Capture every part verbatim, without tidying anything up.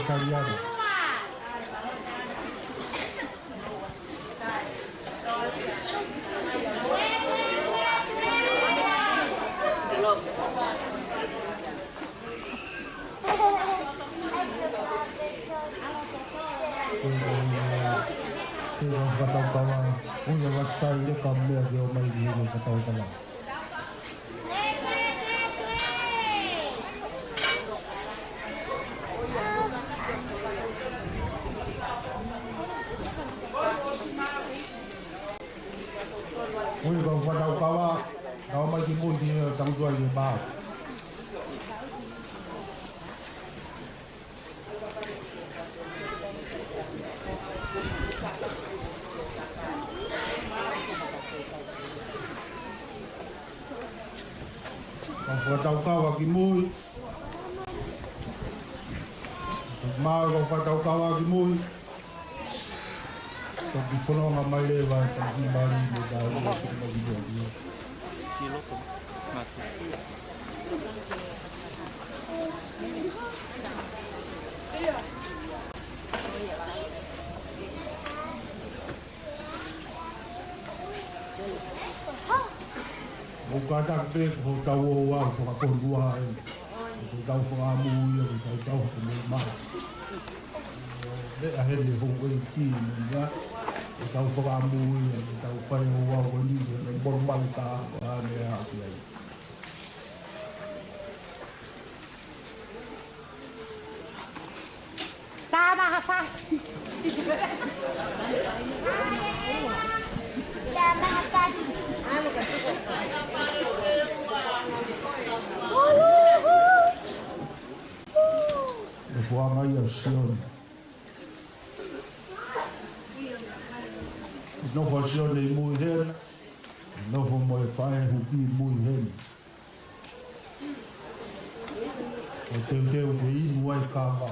Taliano. Ko e, ko e fakataukava, ui ʻa Vasitaileka Mea ke ō mai ki he fakataukava. Ui, kau fakataukava, kau mai ki mui ki he tangutu ai ki he pā. Kau fakataukava ki mui. Mau kau fakataukava ki mui. Toki fononga mai leva, toki mali mo tau, toki mali mo tau. ʻOku kātaki pē ko hotau ouau fakafonua ē. Ko hotau fakaʻamu ia, ko hotau tauhi ko e meʻa maha. Meʻa heni houʻeiki mo ia. Ko hotau fakaʻamu ia, ko hotau fai ouau ko eni, ko e meʻa molumalu ka ko ane a ki ai. Tama hafasi. Tama hafasi. ʻE fuanga ia Sione. Nofo Sione ʻi mui heni. Nofo mo e faʻē huki ʻi mui heni. ʻO teuteu ke inu ai kava.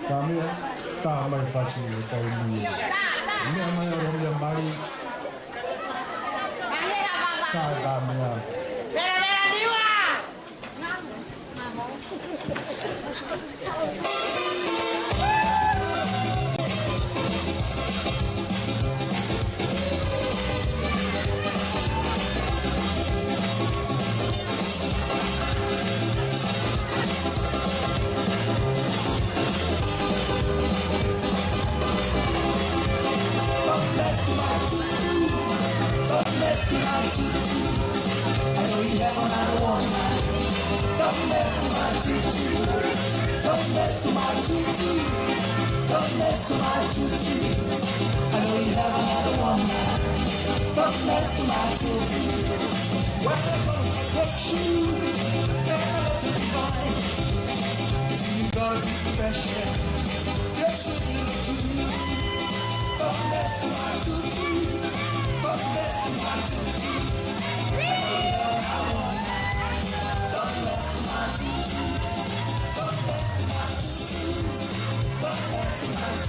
Ka meʻa, tā mai fasi ʻo taimi. Meʻa mai ʻa Romia mai. Ka, ka meʻa. Don't mess with my tutu. Don't mess with my tutu. I know you have another one. Don't mess with my tutu. What I'm gonna get you, gotta let me find. If you got a depression, yes, you do. Don't mess with my tutu. Don't mess with my tutu. I know you have another one. Don't mess with my tutu. Don't mess with my tutu. Don't mess with my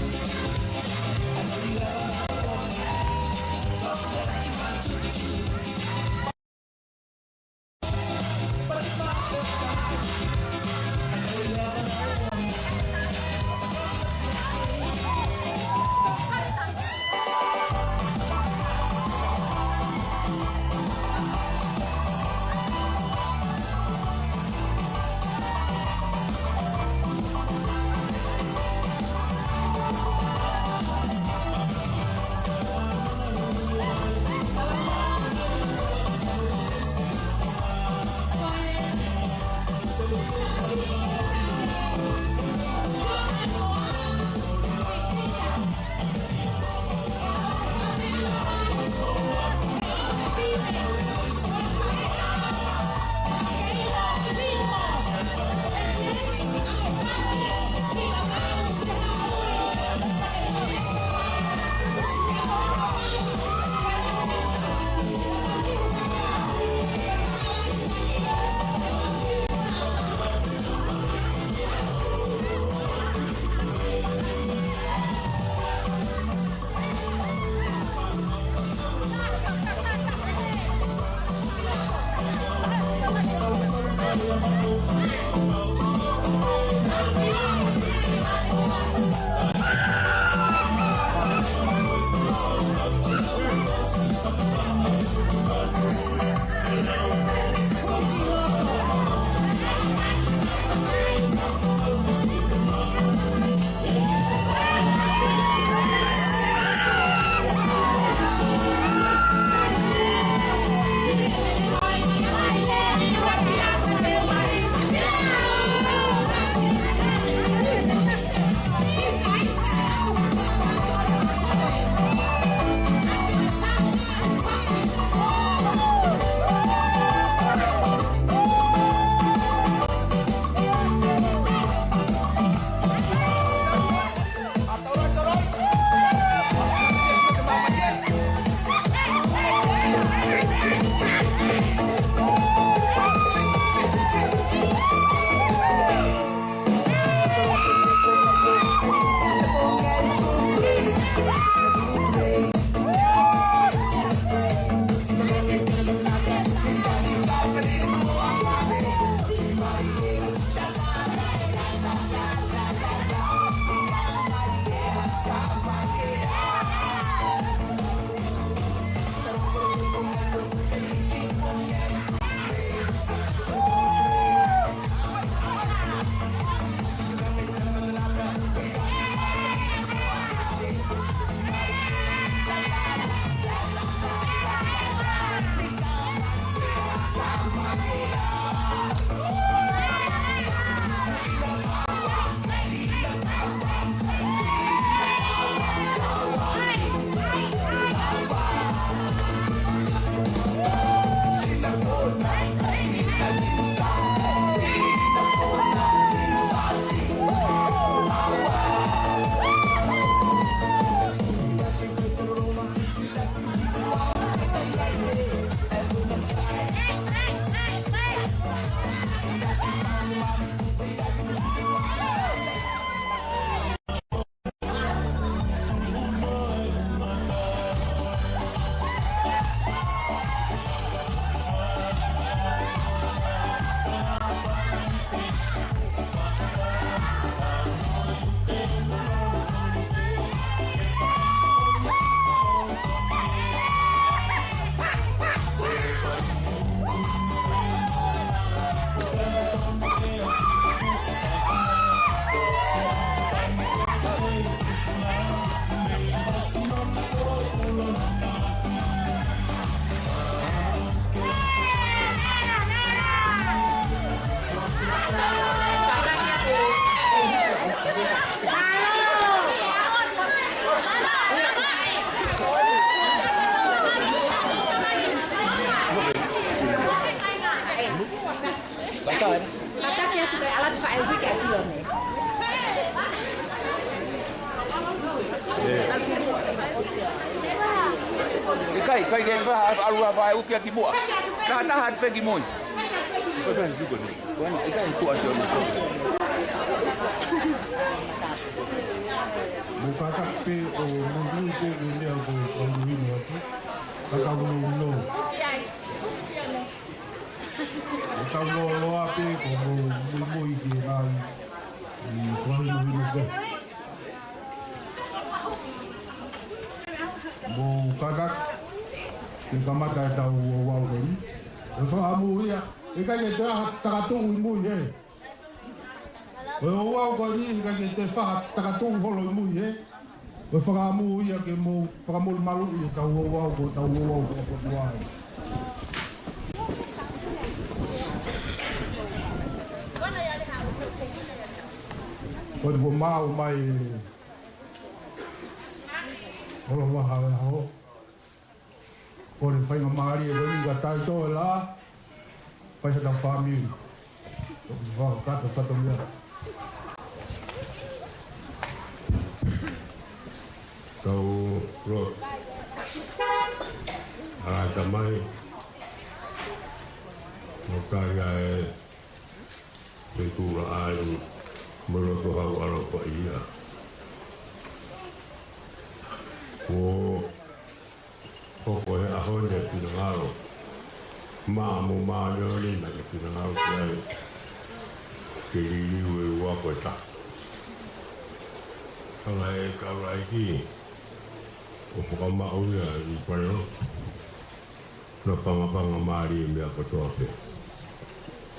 ʻIkai, ʻikai ke faʻa ʻalu ʻa faʻa uki ʻa ki muʻa. Taha taha pē ki mui. Bueno, ʻikai tuʻa sio ni. Mou kātaki pē ʻo mou tui pē ʻi he meʻa ko e kau inu atu. Ka kau inu inu. ʻE tau lōloa pē ko mou muimui ki he ngaahi ʻi kau inu inu pē. Mou kātaki ke kamata ʻetau ouau ko eni. ʻE fakamū ia, ʻikai ke toe ʻi ai ha takatuʻu ʻi mui he. Ko e ouau ko eni, ʻikai ke toe ʻi ai ha takatuʻu holo ʻi mui he. Ko e fakamū ia ke mou fakamolumaluʻi ʻetau ouau ko ʻetau ouau fakapotuai. Ko e kuo maʻu mai ʻo lava ha ʻaho. Ko e faingamālie ko eni ka taʻe toe la, fai haʻatau fāmili. Toki fakakakato fatongia. Tau lo. ʻA, tamai. Mo kai ai. Te tula ai. Mo loto hau alo pa ia. Ko Hoko he ʻaho ni e finangalo. Mā mo māʻoniʻoni naʻe finangalo ki ai. Ke liliu e ua ko e taha. Hanga ʻe he kau laʻiki ʻo fakamaʻu ia ʻi Palelotu. Naʻa pangapanga mālie meʻa kotoa pē.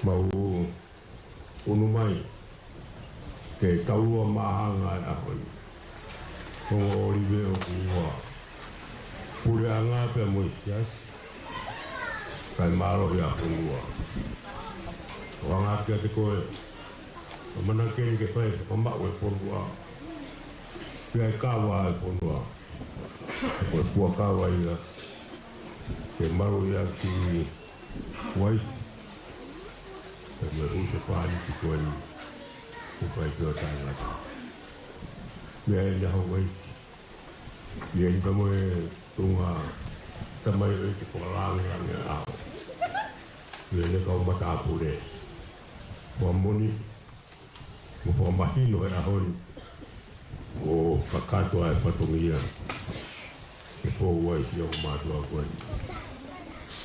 Mau ʻunu mai ke taulua māhanga e ʻaho ni. Ko ʻOlive ʻoku ua puleʻanga pea mo e siasi, kae mālohi ʻa e fonua. ʻO hanga kiate koe, ʻo manakeni ke fai fakamaʻu e fonua. Pea ʻe kava e fonua. Ko e fuakava ia. Ke malu ia ki Hawaii. Pea mo e husepāniti ko eni, ʻoku fai pē ʻo taʻengata. Meʻa eni ʻa Hawaii. Meʻa eni pea mo e tuʻunga tamai ʻo e ʻEiki fakalangilangi ʻo e ʻaho. Meʻa eni kau matāpule. Fakamoʻoni, mo fakamahino he ʻaho ni, ʻo kakato ai e fatongia. Ke fou ai siʻo mātuʻa ko eni.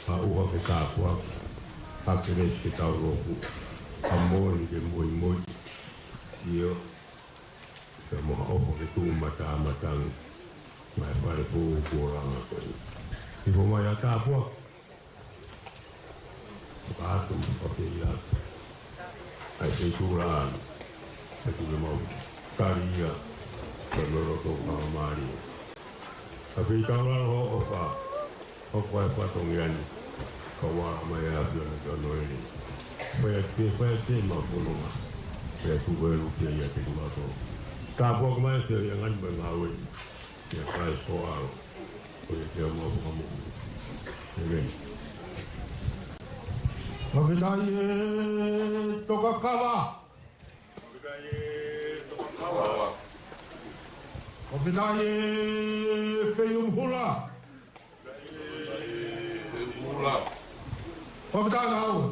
Ka ʻuha ke tāpuaki, ka kelesi ke tau loku, ka moʻoni ke moimoi. ʻIo, pea mo ha ʻofa ke tuʻu matāmatangi, maʻa e fale foʻou kuo langa ko eni. Hifo mai ʻa e tāpuaki. Ka atu mo ka pei atu. ʻAi se tula anu. Ke tule mau. Tali ia. Ke lolo tō ka mali. Ka pei tau lalo ho ʻofa. Hoko ai fatongia ni. Ka wala mai ʻa e ʻAfiona ki hono ʻEiki. Fai atu ke fai atu ma fononga. Pea tuku e luke ia te kumato. Tāpuaki mai se ia ngani mai ngāue. Kia Kalaisi ko ʻAlo, ko ia te mau fakamoʻui. ʻĒmeni. Fakafetaʻi e Tokakava. Fakafetaʻi e Tokakava. Fakafetaʻi e Feiumhula. Fakafetaʻi ngāue.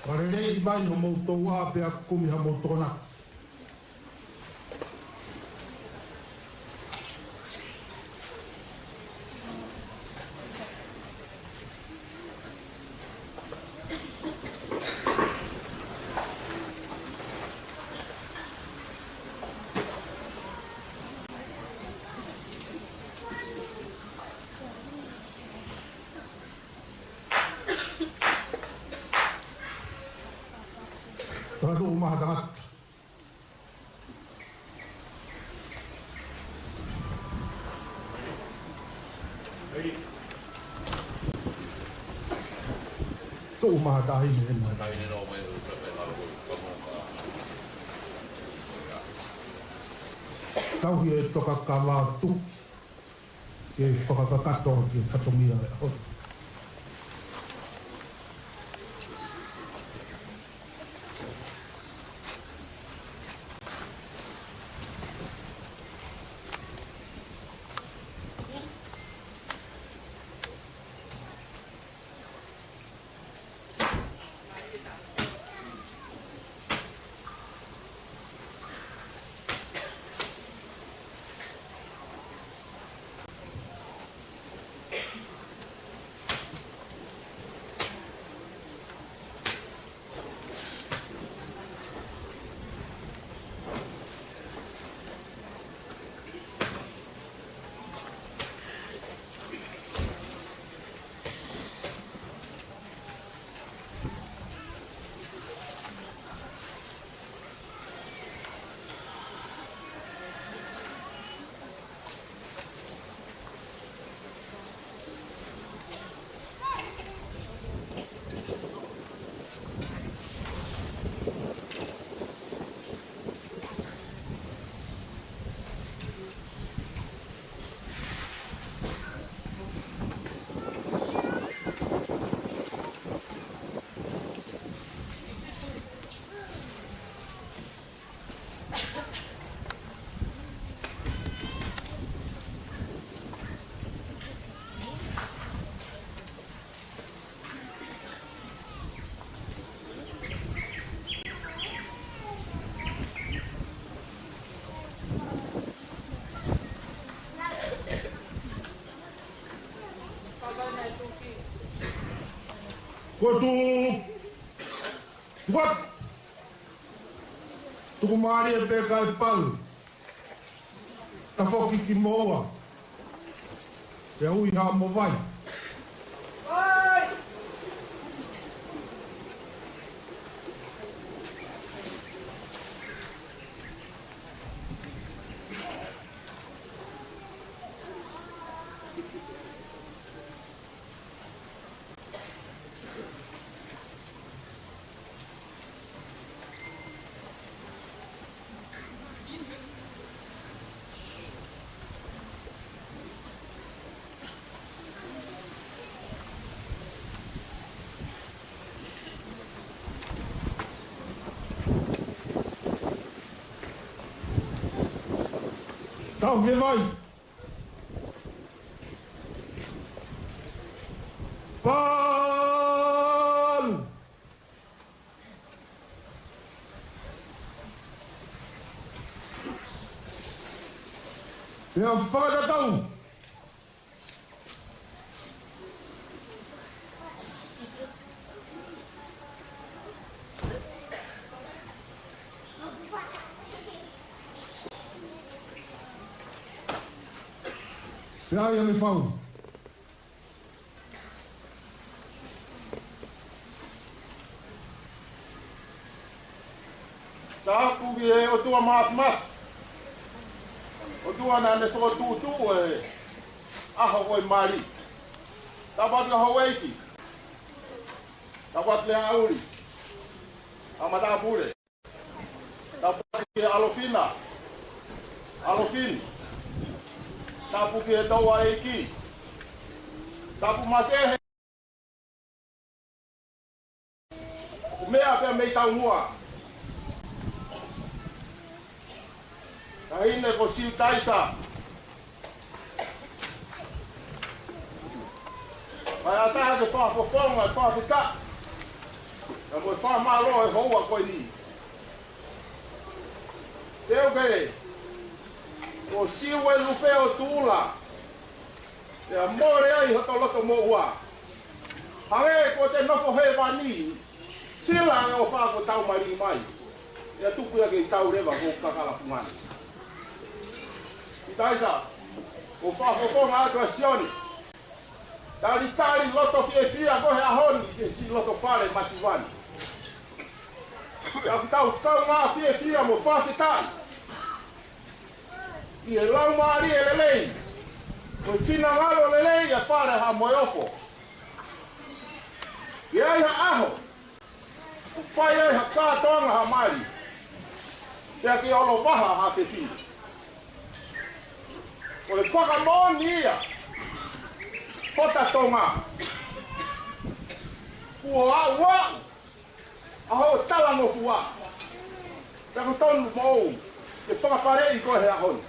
Fakaleleiʻi mai homou toʻa pea kumi hamou tokonaki. Tangata ʻuma ha tangata. Tuʻu maha tahi ni ena. Tauhi e Tokakava tuʻu. Ke fakakakato ki he fatongia ʻo e ʻaho. Ko tu. What? Tuku mālie pē kae palu. Tafoki ki moua. Pea ui haʻamo vai. Tau ke vai. Palu. Pea fakatatau. Pea ia me fau. Tapu ki he ʻOtua Māfimafi. ʻOtua naʻa ne fokotuʻutuʻu e ʻaho ko e mali. Tapu atu ki he houʻeiki. Tapu atu ki he haʻa ʻuli. ʻA matāpule. Tapu ki he ʻAlofina. ʻAlofini. Tapu ki he touʻa ʻeiki. Tapu makehe. Meʻa pea mei taumuʻa. Taʻahine ko Siutaisa. Kae ʻatā ke fakafofonga, fakafetaʻi. Pea mo e fakamālō he houa ko eni. Teu ke, ko Siuelupe ʻo Tula. Pea mole ai hoto loto moʻua. Hangē ko te nofo hēvani. Sila ange ʻo fakaʻofoʻofa mai. Ia tuku ia ke tau leva ko kakala fungani. Siutaisa, ʻo fakafofonga atu ʻa Sione. Talitali loto fiefia ko e ʻaho ni, ke si loto fale masiva ni. Ia ʻoku tau kaungā fiefia mo fakafetaʻi. ʻI he laumālie lelei. Ko e finangalo lelei ʻa Fale Haʻamoheofo. ʻI ai ha ʻaho. ʻOku fai ai ha kātoanga ha mali. Pea ke olo vaha ha fefine. Ko e fakamoʻoni ia. Hota Tonga. Kuo aʻu aʻu. ʻA hoʻo talangofua. Pea ko tonu moʻou. Ke fakafaleʻi koe he ʻaho ni.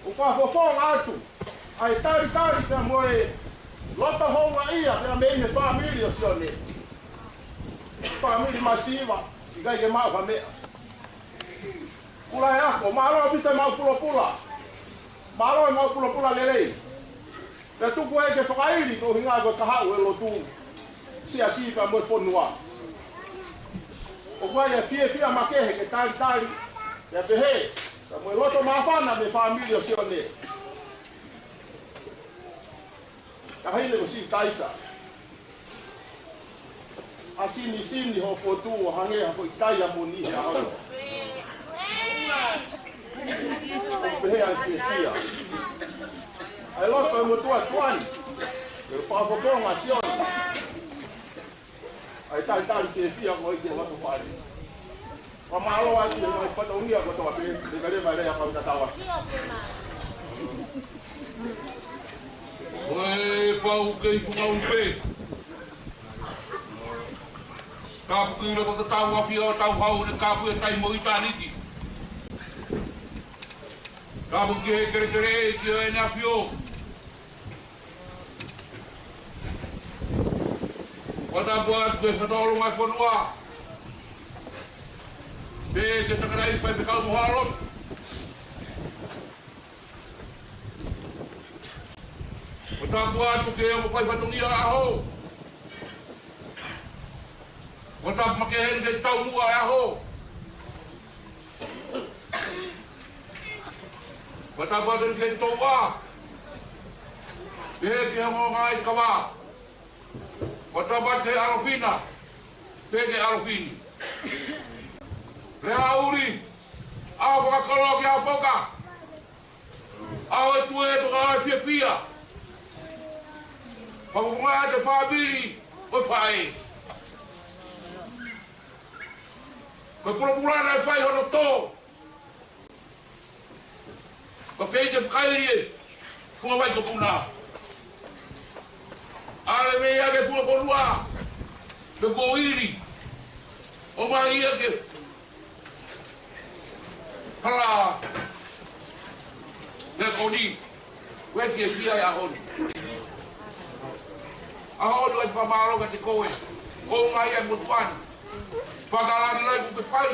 ʻO fakafofonga atu. ʻA e talitali pea mo e loto houngaʻia pea mei he fāmili ʻo Sione. Fāmili masiva, ʻikai ke maʻu ha meʻa. Kula e ako, mālō ʻaupito e maʻu pulopula. Mālō e maʻu pulopula lelei. Pea tuku ai ke fakaili ko hinga ko e kahaʻu e lotu. Siasi pea mo e fonua. ʻOku ʻi ai e fiefia makehe ke talitali. Pea pehē, pea mo e loto māfana mei he fāmili ʻo Sione. Taʻahine ko Siutaisa. ʻA sinisini hoʻo fotu ʻo hangē ha foʻi taiamoni he ʻaho. Pehē ʻa e fiefia. ʻA e loto e motuʻa tuʻa ni. ʻE fakafofonga Sione. ʻA e talitali fiefia ko e ke loto fale. Fakamālō atu ʻi he ngaahi fatongia kotoa pē, ʻe kale mai lea kau tatau atu. Ko e fau kei funga upe. Kapu ki loto tatau ʻafio ʻo tau hau ne kapu e taimi mo ʻitāniti. Kapu ki he kelekele ki ʻene ʻafio. Ko e tapu atu ki he fataʻolunga e fonua. Pea ki he takanai faifekau mo haʻa lotu. Ko e tapu atu ki he ongo fai fatongia ʻaho. Ko e tapu makehe eni ki he taumuʻa ʻo e ʻaho. Ko e tapu atu eni ki he touʻa. Pehē ki he ongo ngaahi kava. Ko e tapu atu ki he ʻAlofina. Pehē ki he ʻAlofine. Lea ʻuli. ʻAho fakakoloa ki he ʻaho poka. ʻAho ʻo e tuʻi, ʻaho ʻo e fiefia. Fakafofonga ʻa e fāmili ʻo e faʻē. Ko e pulopula naʻe fai hono tō. Ko e feite fakaili e funga vai ko Puna. ʻAle mei ai ki he funga ko Lua. Pea ko Ili. ʻOmai ia ki he hala. Pea ko eni. Ko e fiefia ʻo e ʻaho ni. ʻAho ni ʻoku fakamālō kiate koe. Ko e ʻomai ʻa e motuʻa ni. Fakalāngilangi kuo ke fai.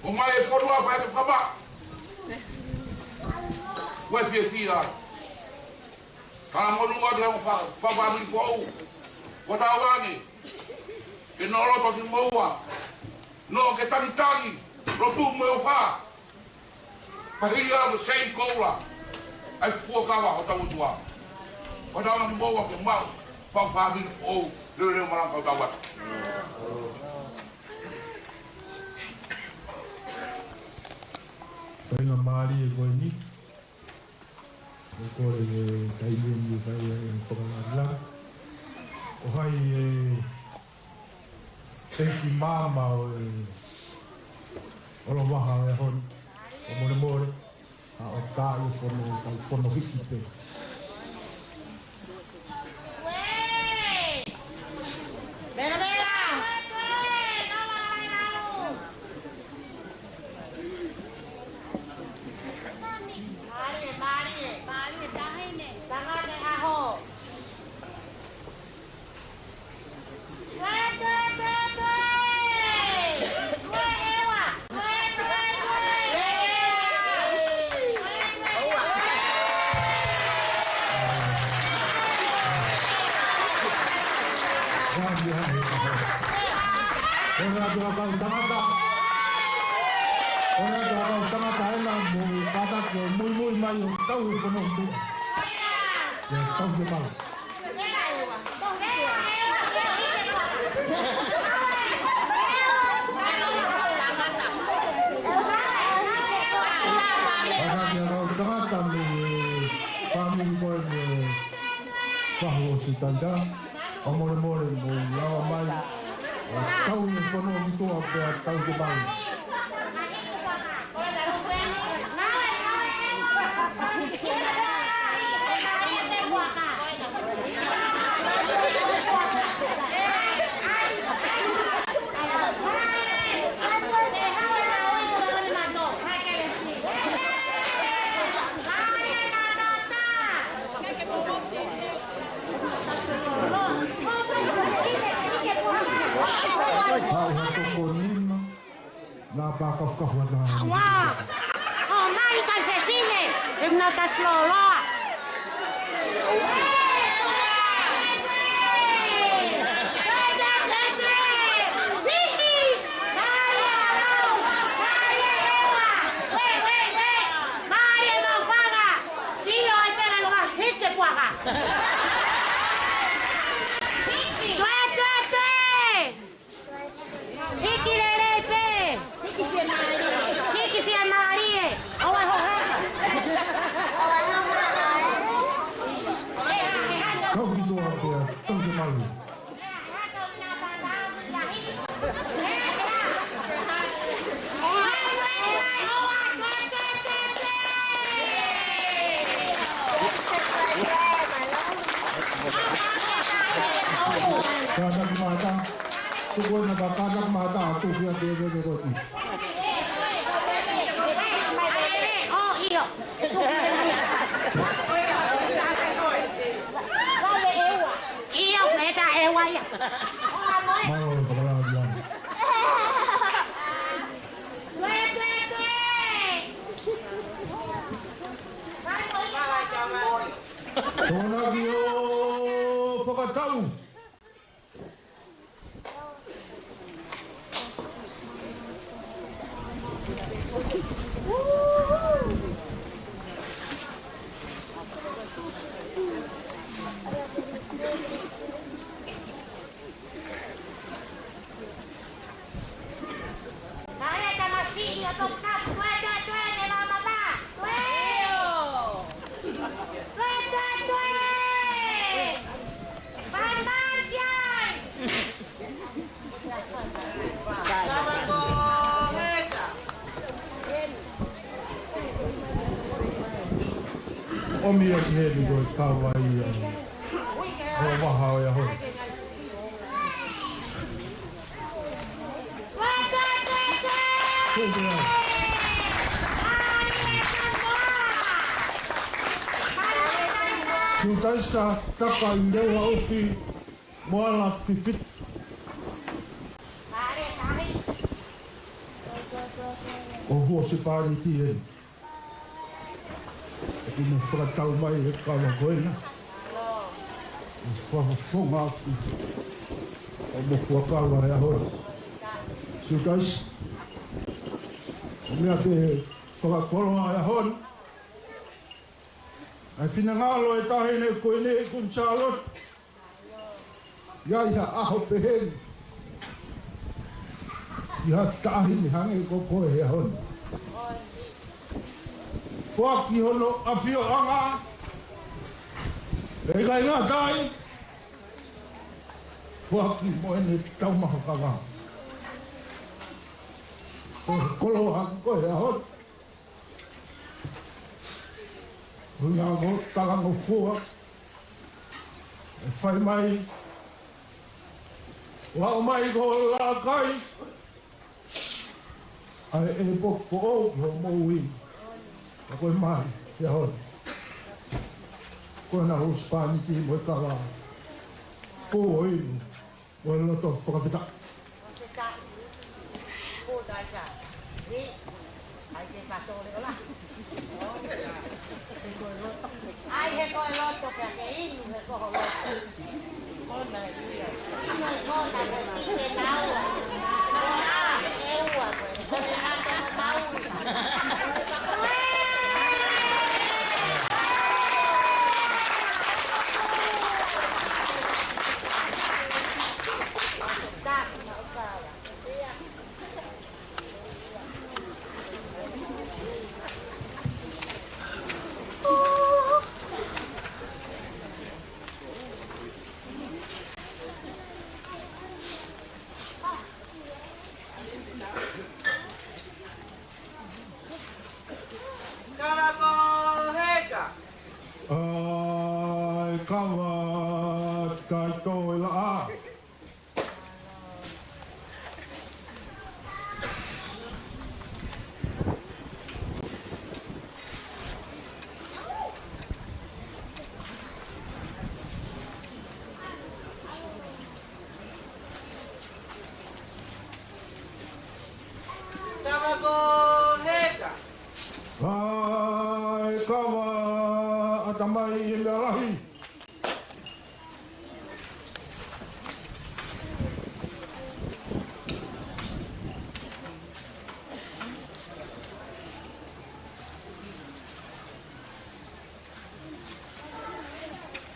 ʻOmai e fonua fai ke fakama. Ko e fiefia. Ka monū atu he fa-, fa-, fāmili foʻou. Ko tau ange. Ke nō loto kimoua. Nō ke tangitangi. Lotu mo e ʻofa. Pea hili atu Saint Koula. ʻA e fuakava ʻo tau ʻOtua. Ko tau ange kimoua ke maʻu. Fa-, fāmili foʻou. Leʻo, leʻo malanga ʻo tau atu. Faingamālie ko eni. ʻOku kole e taimi ni ʻo fai ai e fakalāngilangi. ʻO hai e ʻEiki Māmā ʻo e ʻOlovaha ʻo e ʻaho ni. ʻO molemole. ʻA ʻo taaʻi fono, taaʻi fono hiki pē. Mālie, mālie, mālie, taʻahine. Tangata ʻaho. Ko e ʻaho ʻo e kau tangata. Ko e ʻaho ʻo e kau tangata ena mo kātaki ʻo muimui mai ʻo tau e fono tuʻa. ʻIo, tau ke mau. Kātaki ʻa e kau tangata mo e fāmili ko eni ʻo e fahu ʻo Sitanda. ʻO molemole mo lava mai. ʻO tau e fono ki tuʻa pea tau ke mau. Haʻu ha toko nima, naʻa pā kafukafu ʻa e taha. Ua. ʻOmai kakai fefine, ʻe nau tasi lōloa. Mālie Maʻufanga, sio ai pē naʻa nau hiki e puaka. Toe, toe, toe. Hiki lelei pē. Hiki fiemālie. ʻOua hohaʻa. Tau ki tuʻa pea, tau ki malu. Kātaki mata. Tuku ena pea kātaki mata atu kia te te te koti. ʻIo. ʻIo, meta e ua ia. Mālō e fakalāngilangi. Tōnaki ʻo fakatau. ʻOmi ʻa ki heni ko e kava ia ʻo e vaha ʻo e ʻaho ni. Siutaisa Takaileua ʻUfi Moala Fifitu, ko e husepāniti eni. ʻOku ne fakatau mai e kava ko ena ʻi he fakafofonga ʻo e fuakava ʻo e ʻaho ni. Siutaisa, ʻomi ʻa e fakakoloa ʻo e ʻaho ni ʻa e finangalo ʻo e Taʻahine Kuini, Kuini Sālote, ʻi ai ha ʻaho pehē ni ki ha taʻahine hangē ko koe he ʻaho ni. Foaki hono ʻafioʻanga, pea ʻikai ngata ai, foaki mo ʻene taumafa kava. Ko e koloa ko e ʻaho ni. Ko e ʻaho talangofua ʻe fai mai, ʻo aʻu mai ko e lākai ʻa e ʻepoki foʻou ki hoʻo moʻui. Ka ko e mali he ʻaho ni, ko ena husepāniti mo e kava, ko e inu mo e loto fakafetaʻi. ʻAi he ko e loto pea ke inu he ko ho loto. Inu ko na ko ni ke naua. Ko na ke ua ko e. Ko e na ke ko maui. Kava ko heka. ʻAi, kava taito e laʻā. Kava ko heka. ʻAi, kava ʻatamai e meʻa lahi.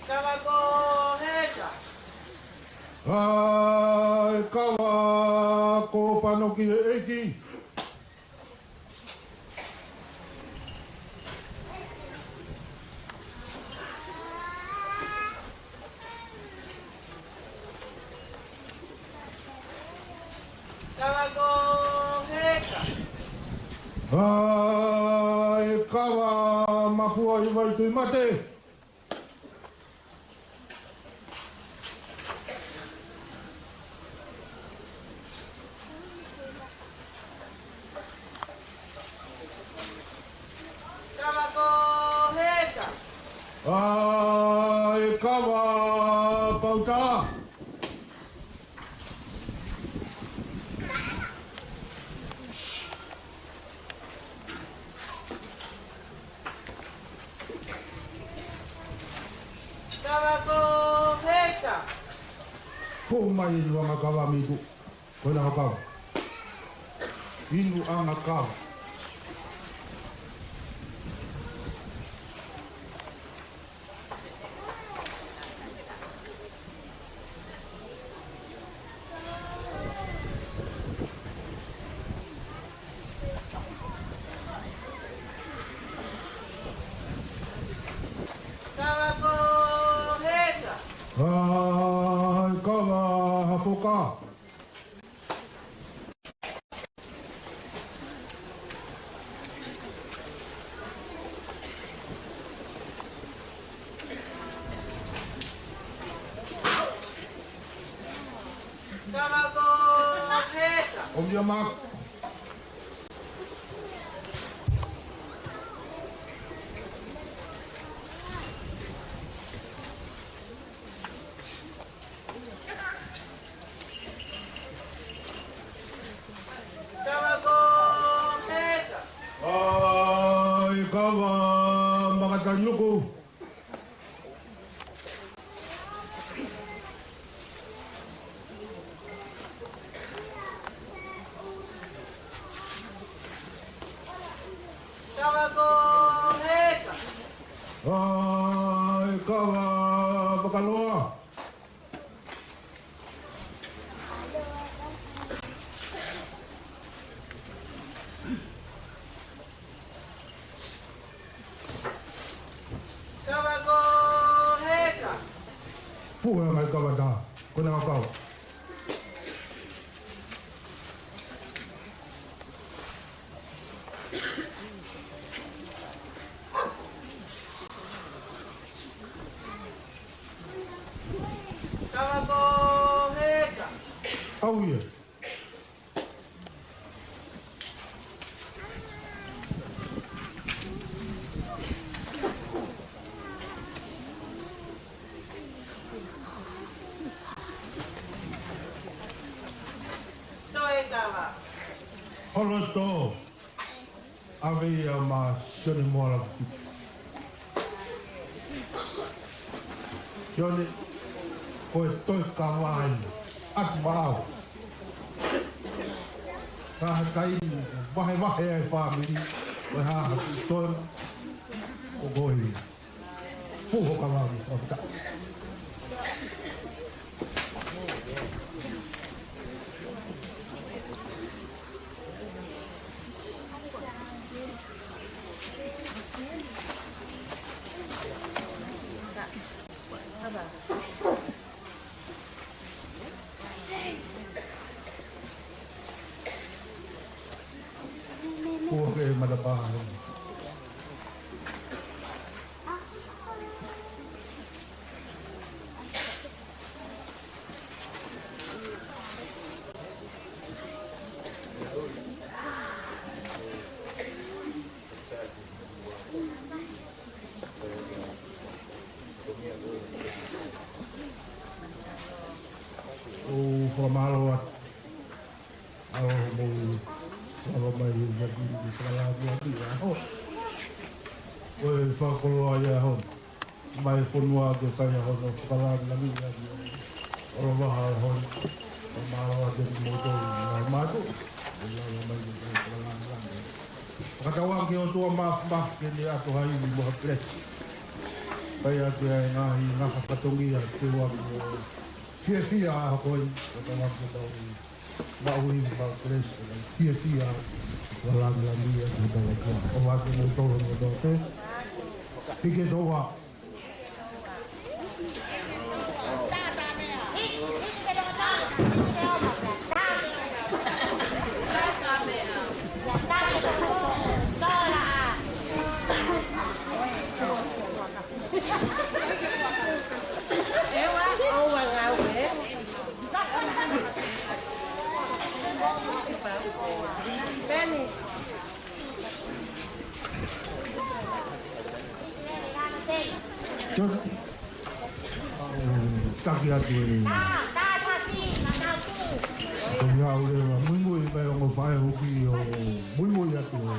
Kava ko heka. ʻAi, kava ko panoki e ʻEiki. Kava ko heka. ʻAi, kava mafua ʻi Vaituimate. Kava ko heka. ʻAi, kava pauta. Kava ko heka. Fou mai inu ʻanga kava miku. Ko ena kava. Inu ʻanga kava. Kava ko Heka. ʻOmai ʻa Maku. Kava ko Heka. ʻAi, kava Makataniuku. Kava ko Heka. ʻAi, kava Makaloa. Kava ko Heka. Fuʻu ʻa e ngaahi kava tā. Ko ena kava. Kava ko Heka. ʻAu ia. Toe kava. Holo tō. ʻAve ia maʻa Sione Moala Fiti. Sione, ko e toe kava ʻeni. ʻAtu maʻau. Ka ha taimi, vahevahe ai fāmili, ko e hā ha toe, ko koe ia. Fuʻu kava mo fakafetaʻi. Kuo ke matapā. ʻOku fakamālō atu. ʻAloha mo e lava mai ʻi he ngaahi fakalāngilangi ʻa e ʻaho. Ko e fakakoloa ia ʻaho. Mai fonua ke fai ʻa hono fakalāngilangi ʻa e ʻaho. ʻOlova ʻaho. Fakamālō atu kimoutolu ngaahi mātuʻa. ʻOku lava mai ke fai fakalāngilangi. Fakatauange ki he ʻOtua Māfimafi ke ne ʻoatu ha ivi mo ha kelesi. Pea ʻiate ia e ngaahi ngafa fatongia ke ua mo fiefia ʻa e ʻaho ko eni. Fakatauange ke tau maʻu ivi mo ha kelesi, fiefia, fakalāngilangi atu ʻa e ʻOtua. ʻOfa atu kimoutolu mo tō pē. Hiki e toa. Benny. Taki atu e. Ko ia ule la muimui mai ongo faʻē huki ʻo muimui atu e.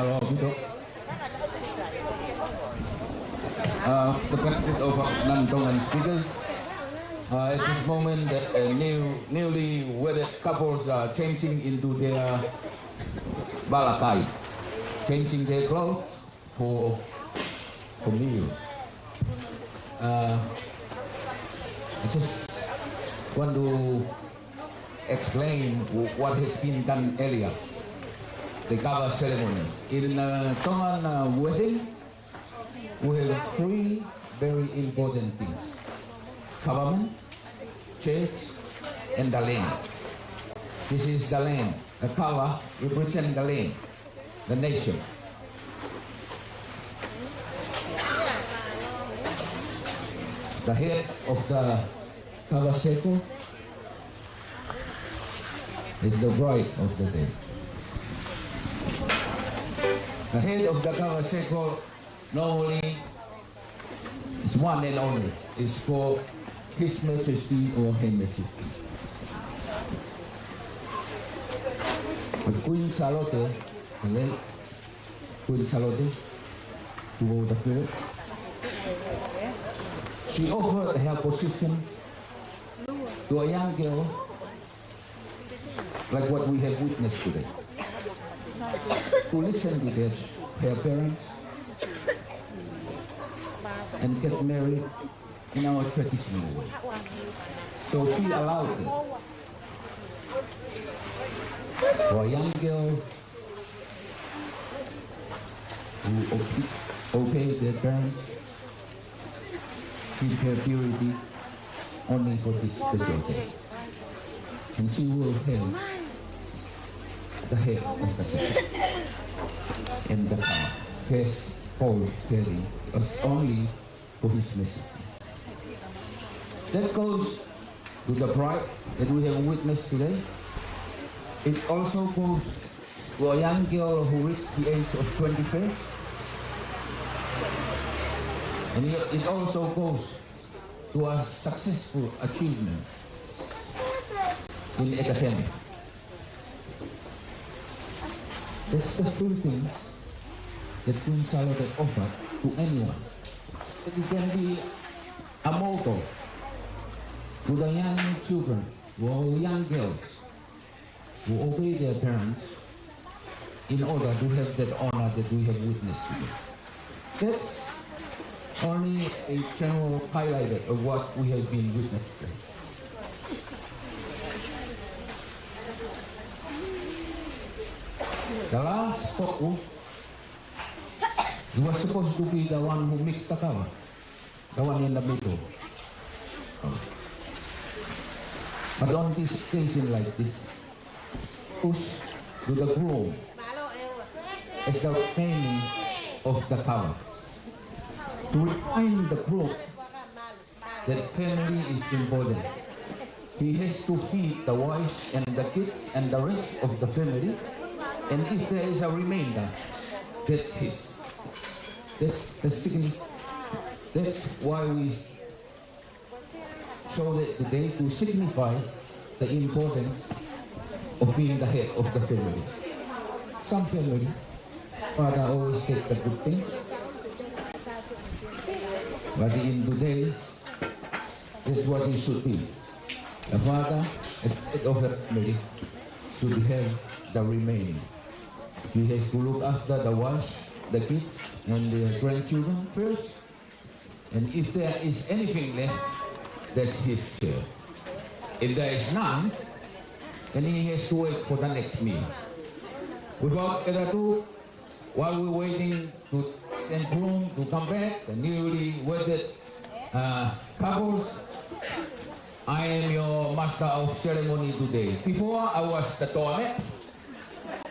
Hello, Vito. Uh, the benefit of, uh, non-Tongan speakers. Uh, at this moment, the, uh, new, newly wedded couples are changing into their vala kai, changing their clothes for, for meal. Uh, I just want to explain w-, what has been done earlier, the kava ceremony. In, uh, Tongan, uh, wedding, we have three very important things: government, church, and the land. This is the land. The kava represent the land, the nation. The head of the kava circle is the bride of the day. The head of the kava circle normally is one and only. It's called His Majesty or Her Majesty. But Queen Sālote, the late Queen Sālote Tupou the Third, she offered her position to a young girl like what we have witnessed today, to listen to their, her parents and get married in our traditional way. So she allowed it for a young girl who obe-, obeyed their parents, keep her purity only for this special day. And she will have the head of the circle and the kava. First, Paul said it was only for His Majesty. That goes to the bride that we have witnessed today. It also goes to a young girl who reached the age of twenty-first. And it, it also goes to a successful achievement in academic. That's the three things that Queen Sālote offered to anyone. It can be a model to the young children or young girls who obey their parents in order to have that honor that we have witnessed today. That's only a general highlight of what we have been witnessing. The last couple, he was supposed to be the one who mixed the kava, the one in the middle. But on this occasion like this, goes to the groom as the remaining of the kava. To remind the groom that family is important. He has to feed the wife and the kids and the rest of the family. And if there is a remainder, that's his. That's the signi-, that's why we show that today to signify the importance of being the head of the family. Some family, father always take the good things, but in today's, that's what it should be. The father, as head of the family, should have the remaining. He has to look after the wife, the kids, and the grandchildren first. And if there is anything left, that's his share. If there is none, then he has to wait for the next meal. Without further ado, while we're waiting to the groom to come back, the newly wedded, uh, couples, I am your master of ceremony today. Before, I was the doormat,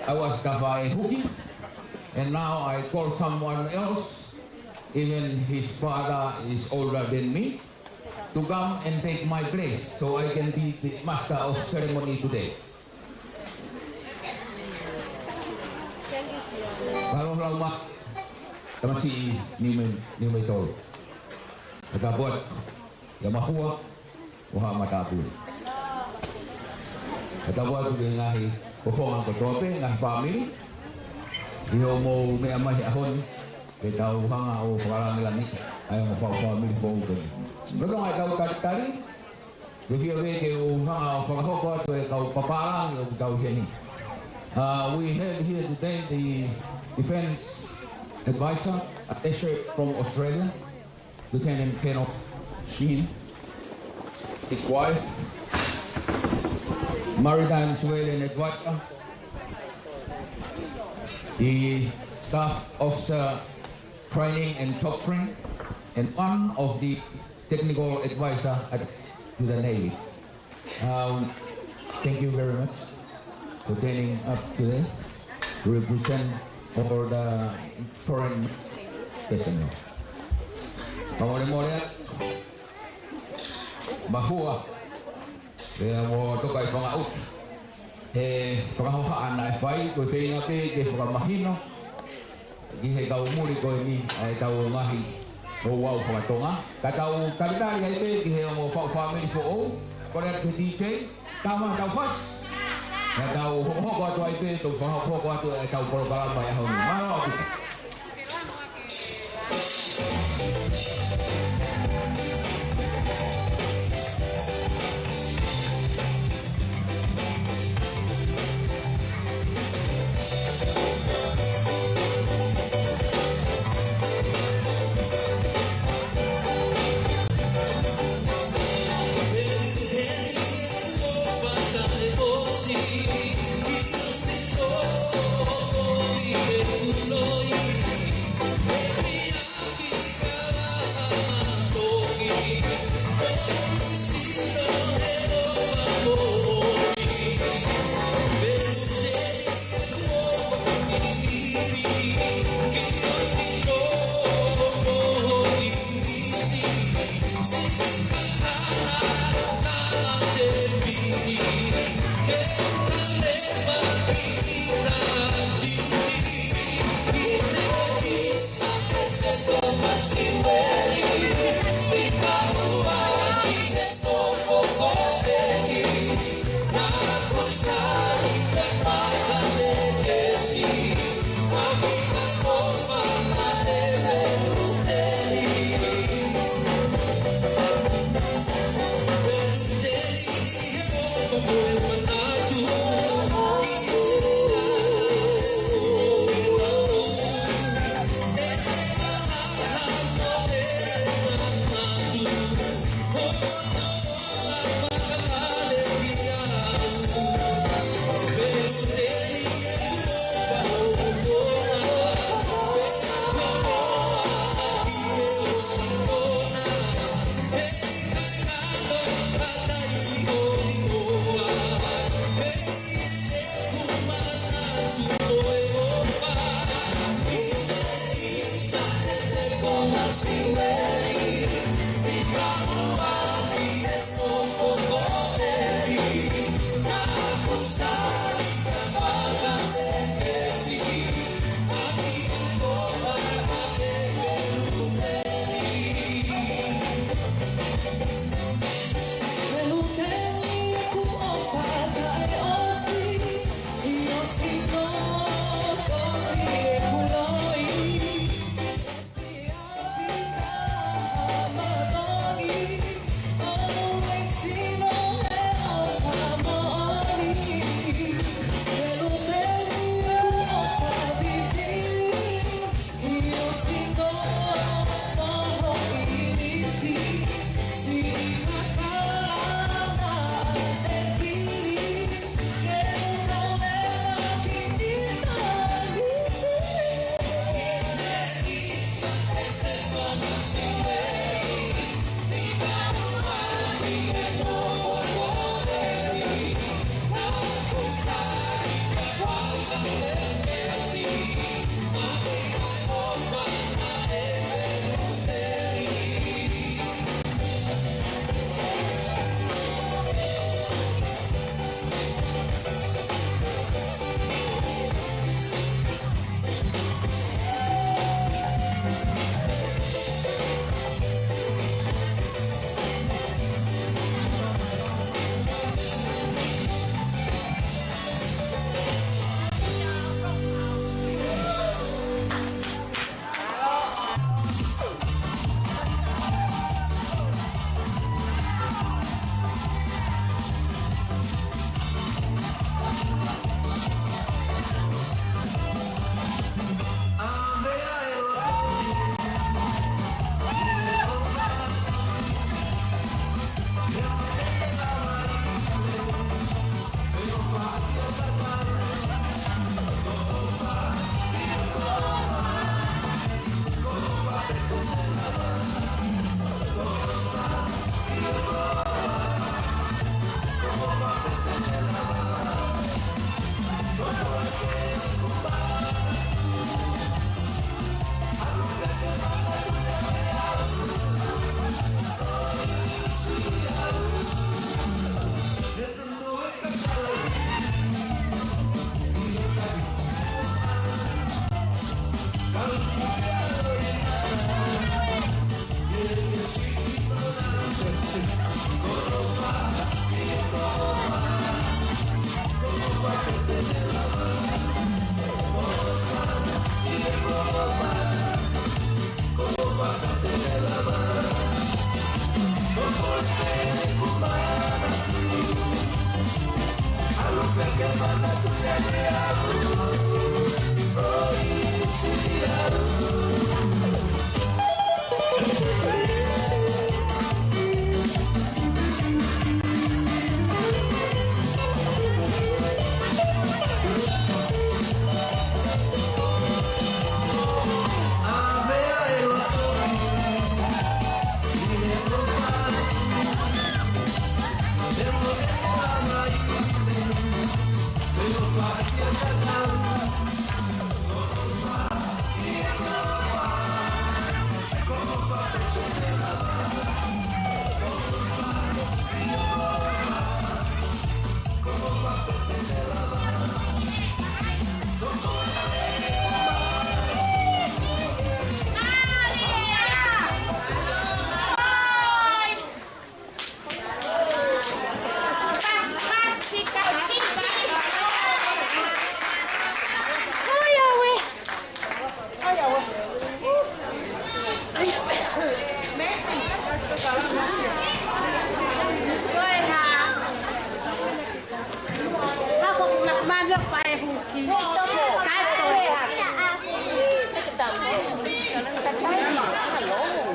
I was the faʻē huki, and now I call someone else, even his father is older than me, to come and take my place so I can be the master of ceremony today. Mālō lau ma, tamasiʻi Niume-, Niumeitolu. Ka tapuat, ia mahua, ʻo haʻa matāpule. Ka tapuat ki he ngaahi fofonga kotoa pē, ngaahi fāmili. ʻi hoʻomou meʻa mai he ʻaho ni, ke tau hanga ʻo fakalāngilangiʻi ʻa e ongo fāmili foʻou ko eni. Lolotonga ʻetau talitali, ʻoku fiefia ke u hanga ʻo fakahoko atu e kau papālangi ʻoku tau ʻi heni. Uh, we have here today the Defense Advisor, attaché from Australia, Lieutenant Colonel Sheen, his wife, Maritime Civilian Advisor, the Staff Officer Training and Doctrine, and one of the technical advisor at, to the Navy. Um, thank you very much for turning up today to represent all the foreign personnel. Fakamolemole atu, mafua, ʻe mo toka i fanga uki he fakahohaʻa naʻe fai, ko e feinga pē ke fakamahino ki he kau muli ko eni ʻa ʻetau ngaahi ouau faka-Tonga. Ka tau talitali ai pē ki he ongo fāmili foʻou, kole atu ki he D J, tama tau fasi. Ka tau hokohoko atu ai pē, tau fakahoko atu ʻetau polokalama ʻi he ʻaho ni. Mālō ʻaupito.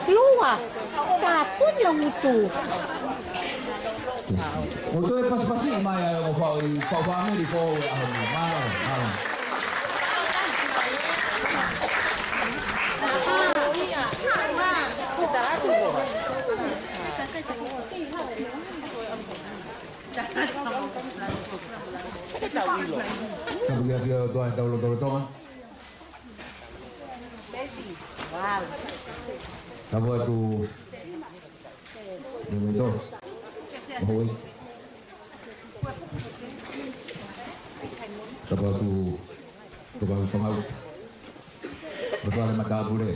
Lua. Tāpuni ʻa ngutu. ʻO toe pasipasi mai ai ʻo fau i fau fāmili fou e ʻaho ni. Mālō, mālō. Tapu ki he ʻOtua ʻi hotau lotolotonga. Tapu atu Levito. Hoi. Tapu atu Tokanga Tongau. Tapu atu Matāpule.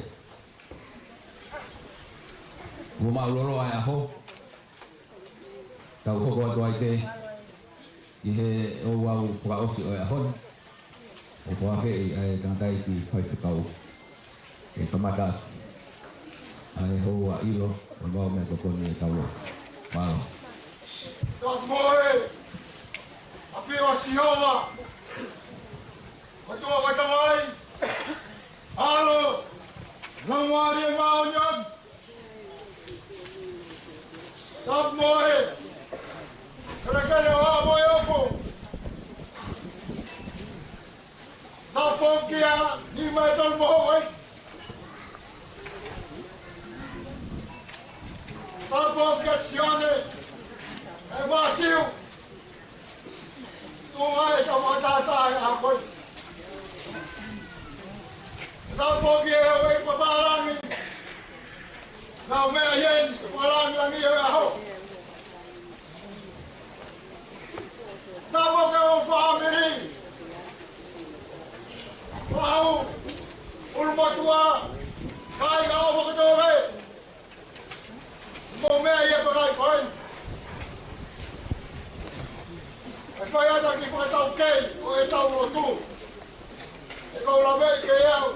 Kuo māʻuloloa e ʻaho. Tau hoko atu ai pē ki he ouau fakaʻosi ʻo e ʻaho ni, ʻo fakaafeʻi ʻa e tangataʻeiki faifekau ke kamata ʻa e houa ʻilo ʻo e mau meʻa tokoni ʻetau lotu. Mālō. Tau moe, ʻafio ʻa Sihova, ʻOtua ʻo e tamai, ʻAlo, Laumālie Māʻoniʻoni. Tapu mo e kelekele ʻo Haʻa Moheofo. Tapu kia Nimaʻetolumohoʻo. Tapu kia Sione ʻe Māsiu. Tuʻu ai ʻetau mātātā ʻi he ʻaho ko eni. Tapu ki he houʻeiki fakapālangi. Nau meʻa ʻi heni, fakapālangi ʻi he ʻaho. Tapu ki hoʻo fāmili. Faʻu, ʻulumotuʻa, kāinga ʻo Fakatōkē. Mou meʻa ʻi he pālangi ko eni. ʻE fai atu ki he fakataukei ʻo ʻetau lotu. ʻE kau lave ki ai au.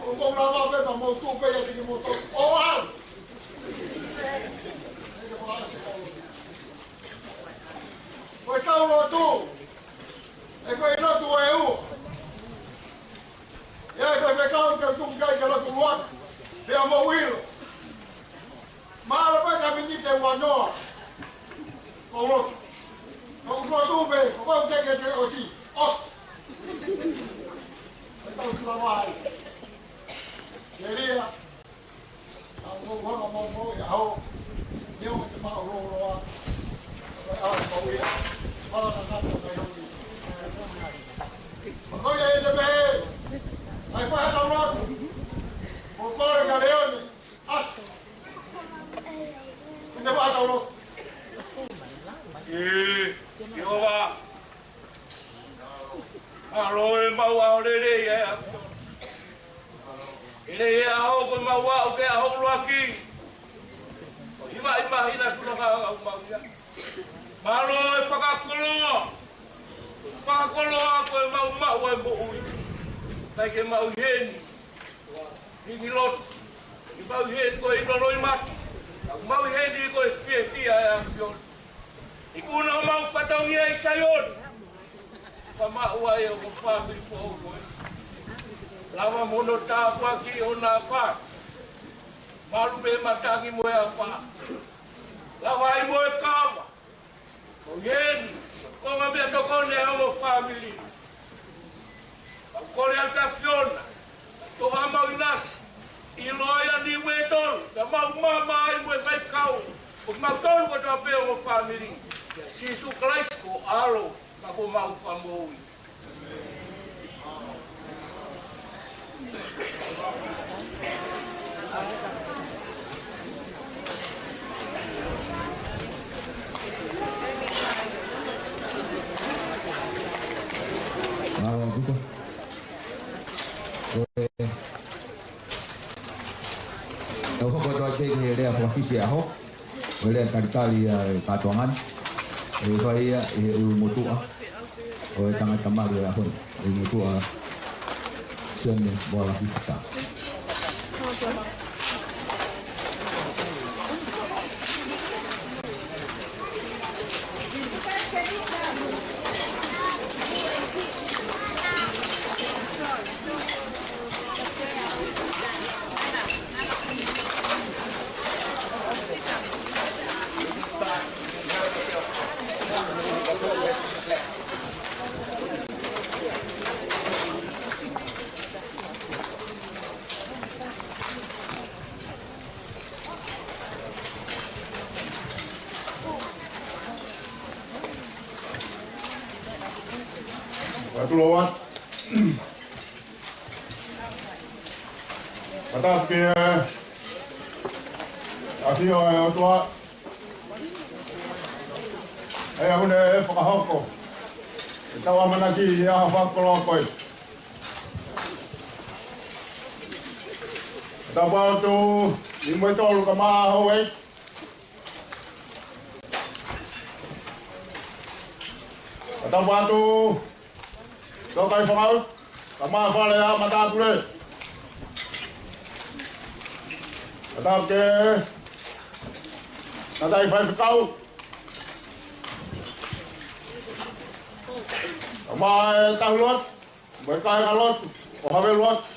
ʻOku mou lava pē pea mou tuʻu pē ʻiate kimoutolu ʻo au. ʻE ke fakaʻasi kau lotu. Ko ʻetau lotu. ʻE fai lotu ʻe ua. ʻE ʻi ai e faifekau ke tuku ki ai ke lotu ʻuluaki. Pea mou ʻilo. Mahalo pē ka miniti ʻe ua noa. Ko lotu. Ko lotu pē, ko kau teke te ʻosi. ʻOsi. ʻE tau sila mai. Kelia. Tau mou hanga mou mou ia hau. Nio te mau loa loa. Ko e ʻaho ko ia. Hala na kata kai hau. Ko ia e te pehē. ʻAi fai ha tau lotu. Ko kore ka leone. ʻAsi. Ko te fai ha tau lotu. ʻE, Sihova. ʻAlo e mau ʻaho lelei ʻa e ʻAfiona. ʻI he ʻaho ko ē ʻemau aʻu ki he ʻaho ʻuluaki ʻo e hiva ʻi māhina, e fononga ʻoku mau ʻi ai. Mālō e fakakoloa. Fakakoloa ko ʻemau maʻu ʻa e moʻui. ʻIkai ke mau ʻi heni ʻi he lotu. ʻOku mau ʻi heni ko e ʻilo loʻimata. ʻOku mau ʻi heni ko e fiefia ʻa e ʻAfiona. ʻIkuna ʻemau fatongia ʻi Saione. Ka maʻu ai ʻa e ongo fāmili foʻou ko ē. Lava mo hono tāpuaki ʻi hona afā. Malu pē matangi mo e afā. Lava ai mo e kava. Ko eni, ko e ngaahi meʻatokoni ʻa e ongo fāmili. Mau kole atu ki he ʻAfiona, toʻo ʻemau ʻinasi, ʻiloa ia ni mo e tolu, ka mau maama ai mo e faikau, ʻo mau tolu kotoa pē ongo fāmili. ʻIa Sīsū Kalaisi ko e ʻAlo, ka ko homau Fakamoʻui. Mālō ʻaupito. Ko e, ʻe hoko atu ai pē ki he lea fakafisi ʻo e ʻaho. Ko e lea talitali ia ʻa e kātoanga ni. ʻE fai ia ʻe he ʻulumotuʻa ʻo e tangata mali ʻo e ʻaho ni, ʻulumotuʻa Sione Moalaki Fata. Fakatulou atu. Fakatapu ki he ʻafio ʻa e ʻOtua. ʻA ia ʻoku ne fakahoko ʻetau ʻamanaki ʻi he ʻaho fakakoloa ko eni. Fakatapu atu, ni mo e tolu kaeʻumaʻā houʻeiki. Fakatapu atu, tokaimaʻa, kaeʻumaʻā fale ʻa e matāpule. Fakatapu ki he tangataʻi faifekau. Kaeʻumaʻā e tauhi lotu, mo e kāingalotu ʻo Havelu atu.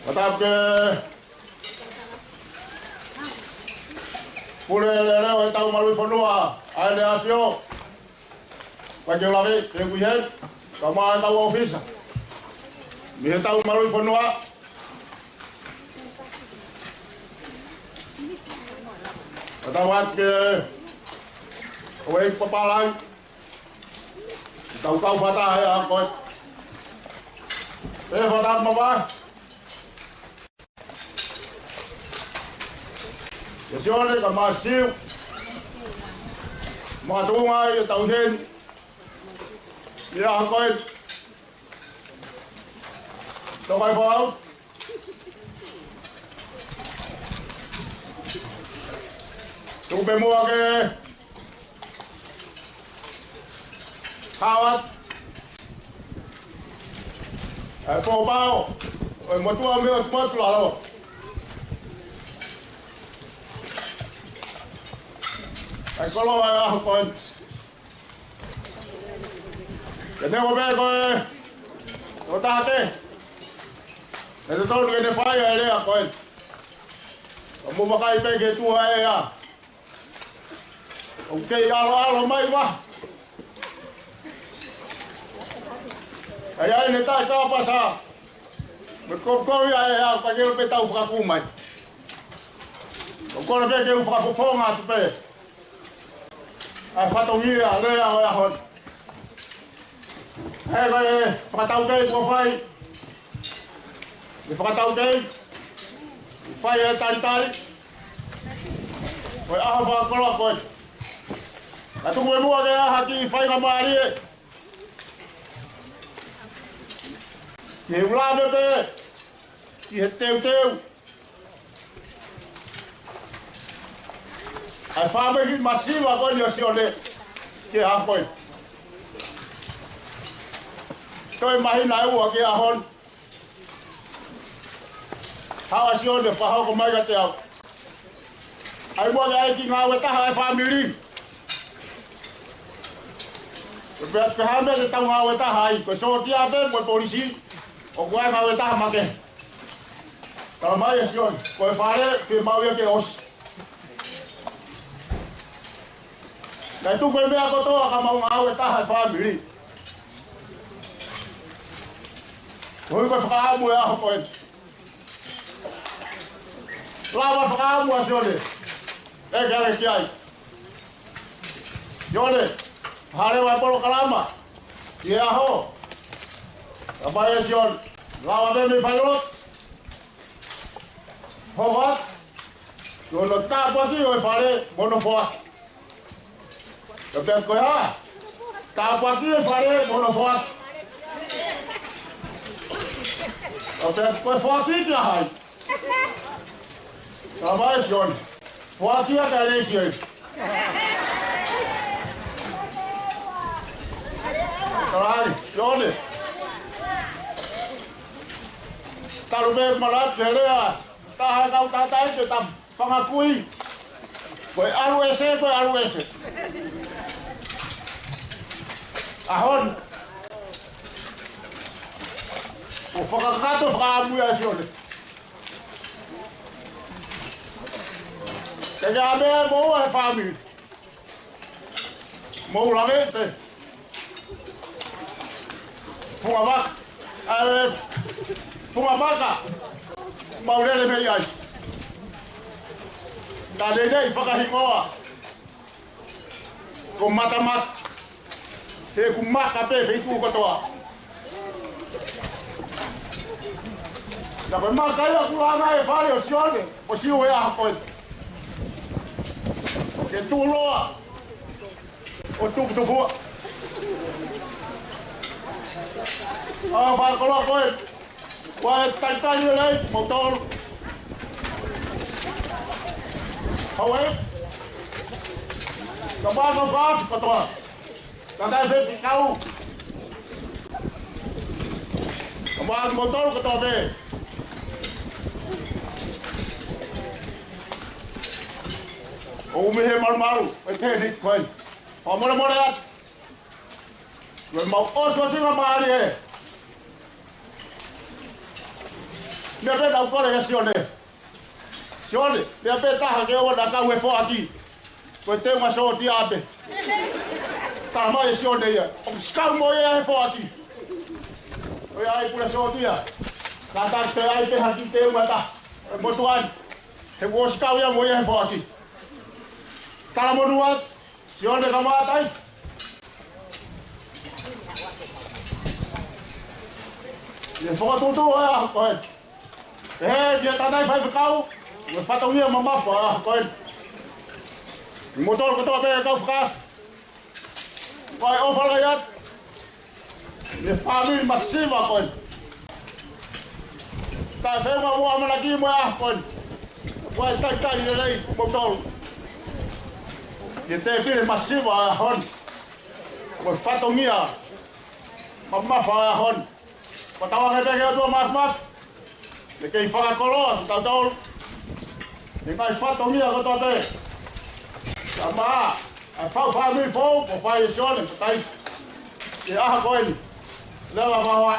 Fakatapu ki he pule lelei ʻo e Taumaluʻi Fonua, ʻa ʻEne ʻAfio, Faikeulavi Peku ʻi he, kaeʻumaʻā e kau ʻōfisa mei he Taumaluʻi Fonua. Fakatapu atu ki he houʻeiki papālangi, kau kau fakataha he ʻaho ko eni. Pea fakatapu makehe kia Sione kaeʻumaʻā Siu, makatuʻunga ʻi heʻetau ʻi heni ʻi he ʻaho ko eni. Tokaimaʻa, tuku pē muʻa ke hao atu e pōpao ʻo e motuʻa mei ʻOtu Motu Lalo, ʻa e koloa ʻo e ʻaho ko eni. Ke ne ʻomai pē ko e, ko e taha pē, ʻe totonu ke ne fai ʻa e lea ko eni. ʻO mou vakai pē ki tuʻa ʻe ʻa ʻoku kei ʻaloʻalo mai vā. ʻA ia ʻene taʻekapasa, mo e kovi ko ia ʻe ʻa ka ke pē tau fakakū mai. ʻOku ou kole pē ke u fakafofonga atu pē ʻa e fatongia lea ʻo e ʻaho ni. He ko e fakataukei kuo fai, ʻe fakataukei, ʻe fai e talitali ʻo e ʻaho fakakoloa ko eni. Ka tuku pē muʻa ke ʻai ha kiʻi faingamālie he ʻuluaki pē, ki he teuteu ʻa e fāmili masiva ko eni ʻo Sione ki he ʻaho ko eni. Toe māhina ʻe ua ki he ʻaho ni, haʻu ʻa Sione ʻo fakahoko mai kiate au ʻa e muʻaki ʻa e kiʻi ngāue taha ʻa e fāmili. Pe, pe ko e hā e meʻa te tau ngāue taha ai, ko e sōtia pē mo e polisi, ʻoku ʻi ai e ngāue taha makehe. Talamai ʻe Sione, ko e fale, fiemaʻu ia ke ʻosi. Naʻe tuku e meʻa kotoa ka mau ngāue taha ʻa e fāmili. Ko e fakaʻamu ʻo e ʻaho ko eni. Lava fakaʻamu ʻa Sione. ʻEke ange ki ai. Sione, hale ʻa e polokalama ʻi he ʻaho. Talamai ʻe Sione, lava pē mei failotu. Hoko atu ki hono tāpuakiʻi ʻo e fale mo hono foaki. Ka pehē ko e hā? Tāpuakiʻi e fale mo hono foaki. Ka pehē ko e foaki kia hai? Talamai ʻe Sione, foaki ia kia Lesieli. Talamai ʻe Sione, talu pē malaki he lea taha ʻa e kau tangata ʻi he tapu. Fanga kui. Ko e ʻalu ʻese, ko e ʻalu ʻese. ʻAho ni, ʻoku fakakakato fakaʻamu ia ʻa Sione. Ke ke ʻa meʻa mo ua he fāmili. Mou lave pē. Funga vaka. ʻAi, funga vaka. Mau lele mei ai. Ka lele ʻi fakahingoa ko Matamata. He ʻoku maka pē feituʻu kotoa. Na ko e maka ia ʻoku langa e fale ʻo Sione, ʻo Siu he ʻaho ko ē. Ke tuʻuloa ʻo tuputupua. ʻA e fakakoloa ko ē, ʻoua ʻe talitali lelei, moutolu. Hau ē. Ka maka faafi kotoa. Ka taʻe fekau. Ka maka moutolu kotoa pē. ʻO umi he malumalu, ʻe te ni koe. ʻO molemole atu. Ko e mau ʻosiʻosingamālie. Meʻa pē naʻá ku kole kia Sione. Sione, meʻa pē taha ke ʻoua naʻa kau he foaki, ko e teunga sōtia pē. Talamai ʻe Sione ia, ʻoku ʻosi kau mo ia he foaki. ʻOku ʻi ai e pule sōtia. Ka ta te ai pē ha kiʻi teunga taha he motuʻa ni. He kuo ʻosi kau ia mo ia he foaki. Talamonū atu. Sione ka mātai. ʻI he fokotuʻutuʻu ʻo e ʻaho ko ē. Pehē ki he tangataʻeiki faifekau, mo e fatongia mamafa ʻo e ʻaho ko ē. Moutolu kotoa pē kau fakaafe. Ko e ʻofa lahi atu. Mei he fāmili masiva ko ē. Taʻe feʻunga mo e ʻamanaki mo e ʻaho ko ē. Ko e talitali lelei moutolu ki he tēpile masiva ʻo e ʻaho ni. Mo e fatongia mamafa ʻo e ʻaho ni. Ko tauange pē ki he ʻOtua Māfimafi. Ke kei fakakoloa kitautolu. Mei he ngaahi fatongia kotoa pē. Ka mā, ʻa e fau fāmili foʻou, ʻoku fai ʻe Sione, ko tai. Ki he ʻaho ko eni. Leva vavaʻa.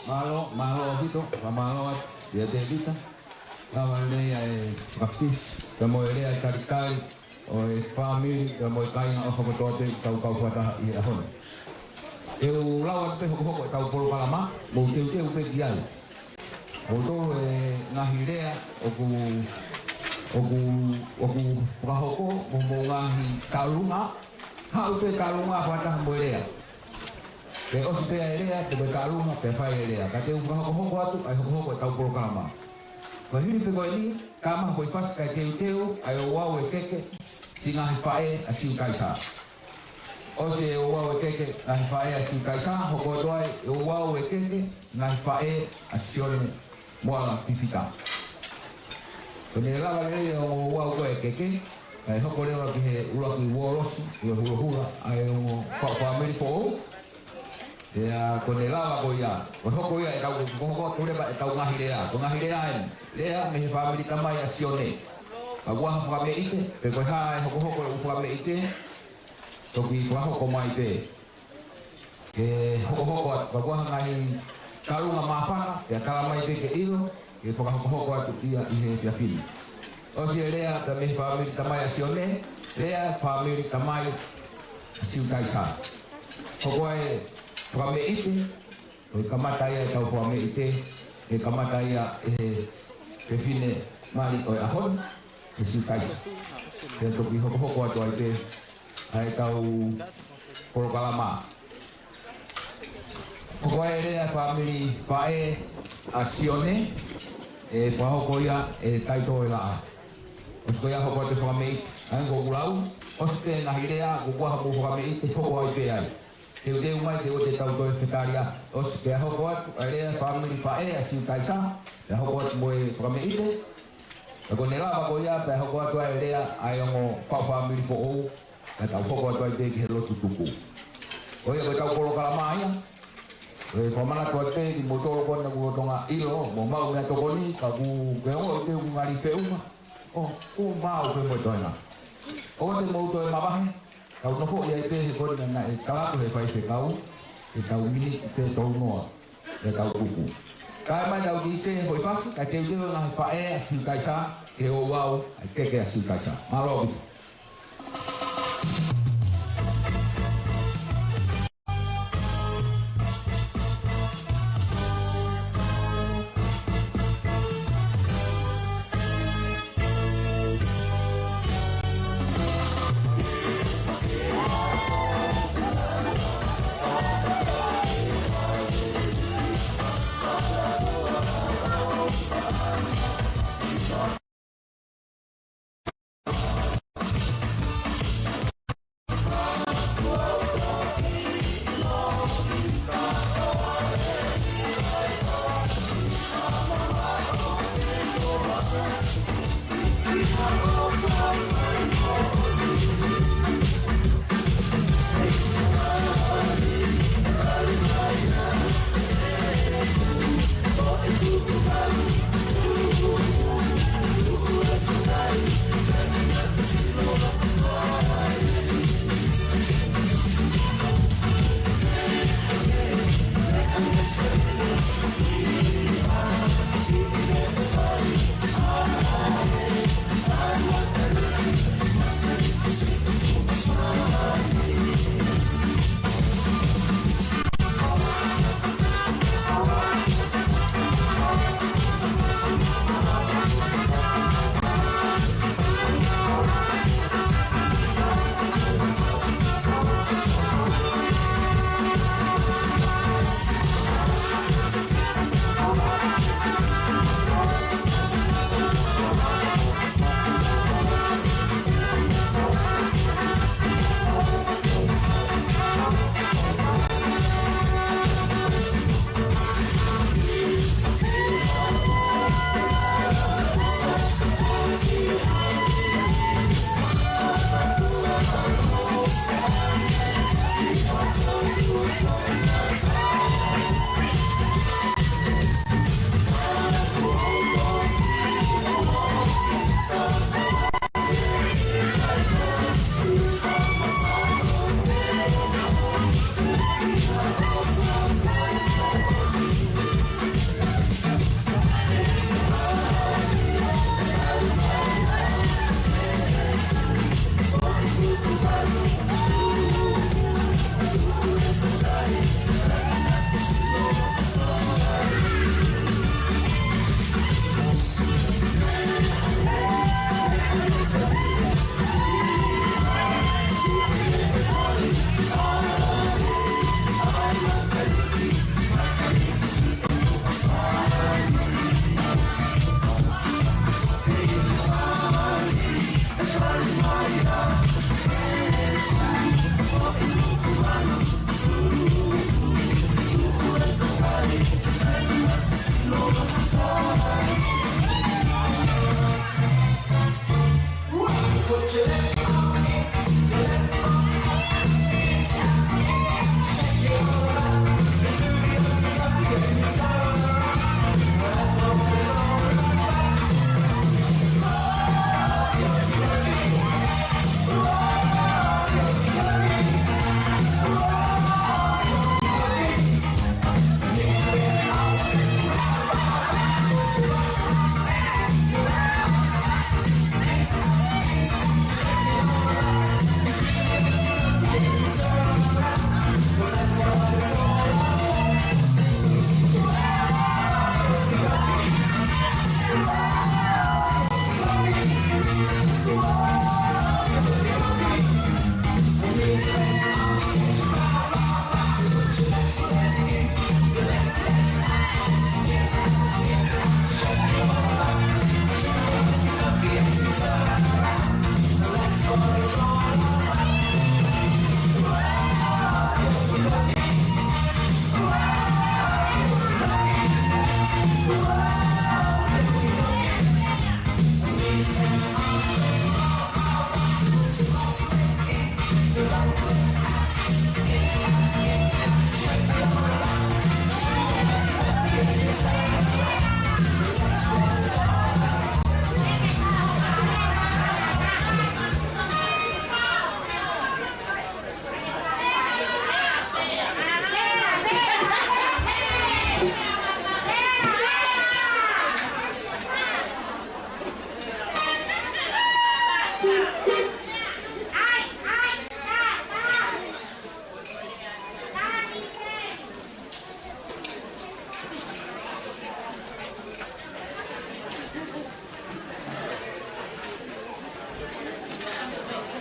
Mālō, mālō ʻaupito, fakamālō atu ʻia Tēvita. Lava lelei ʻa e fakafisi, pea mo e lea talitali ʻo e fāmili, pea mo e kāinga ʻofa kotoa pē ʻoku tau kau fakataha ʻi he ʻaho ni. Te u lau atu pē hokohoko ʻetau polokalama, mou teuteu pē ki ai. Mou tolu e ngaahi lea ʻoku, ʻoku, ʻoku fakahoko, mo hoʻomou ngaahi kālunga, haʻu pē kālunga fakataha mo e lea. Pea ʻosi pē ʻa e lea, pea mo e kālunga, pea fai e lea. Ka te u fakahokohoko atu ʻa e hokohoko ʻetau polokalama. Ko e hili pē ko eni, ka maha ko e fasi kae teuteu ʻa e ouau e keke siʻi ngaahi faʻē ʻa Siu Kaisā. ʻOsi e ouau e keke ngaahi faʻē ʻa Siu Kaisā, hoko atu ai e ouau e keke ngaahi faʻē ʻa Sione Moala Fifita. Ko ʻene lava lelei e ongo ouau ko ē e keke, kae hoko leva ki he ʻuluaki uolosi, ʻi he hulohula ʻa e ongo fa-, fāmili foʻou. Pea ko ʻene lava ko ia, ko e hoko ia ʻetau, ko e hoko atu leva ʻetau ngaahi lea. Ko e ngaahi lea eni, lea mei he fāmili tamai ʻa Sione. Ka ʻoku ʻi ai ha fakameʻite, pe ko e hā e hokohoko ʻoku fakameʻite, toki fakahoko mai pē. Ke hokohoko atu, ka ʻoku ʻi ai ha ngaahi kālunga māfana, pea tala mai pē ke ʻilo, ke fakahokohoko atu ia ʻi he efiafi ni. ʻOsi e lea pea mei he fāmili tamai ʻa Sione, lea fāmili tamai ʻa Siu Kaisā. Hoko ai e fakameʻite, ʻo e kamata ia ʻetau fakameʻite, ʻe kamata ia ʻe he fefine mali ʻo e ʻaho ni, ʻe Siu Kaisā. Pea toki hokohoko atu ai pē ʻa ʻetau polokalama. Hoko ai e lea fāmili faʻē ʻa Sione, ʻe fakahoko ia ʻe Taitoʻo ʻe Laʻā. ʻOsi ko ia hoko atu e fakameʻite, ʻa ia ko ʻeku lau, ʻosi pē ngaahi lea, ko e ʻoku ʻi ai haʻamou fakameʻite, hoko ai pē ai. Teuteu mai ke ʻoua te tau toe fetalia, ʻosi pea hoko atu ʻa e lea fāmili faʻē ʻa Siu Kaisā, pea hoko atu mo e fakameʻite, pea ko ʻene lava ko ia, pea hoko atu ʻa e lea ʻa e ongo faʻu fāmili foʻou, ka tau hoko atu ai pē ki he lotu tuku. Ko ia ko ʻetau polokalama ia, ʻe fakamanatu atu pē kimoutolu ko ena kuo lolotonga ʻilo, mo maʻu meʻatokoni, ka ʻoku ke ongoʻi pē ʻoku ngali feʻunga. ʻO, ʻoku maʻu pē mo e toenga. ʻOua te mou toe mavahe, tau nofo ʻi ai pē he ko ena naʻe tala atu ʻe he faifekau, ke tau miniti pē tolu noa. ʻE tau kuku. Kae mai tau ki he hoi fasi, kae teuteu e ngaahi faʻē ʻa Siu Kaisā, ke ouau ʻa e keke ʻa Siu Kaisā. Mālō ʻaupito.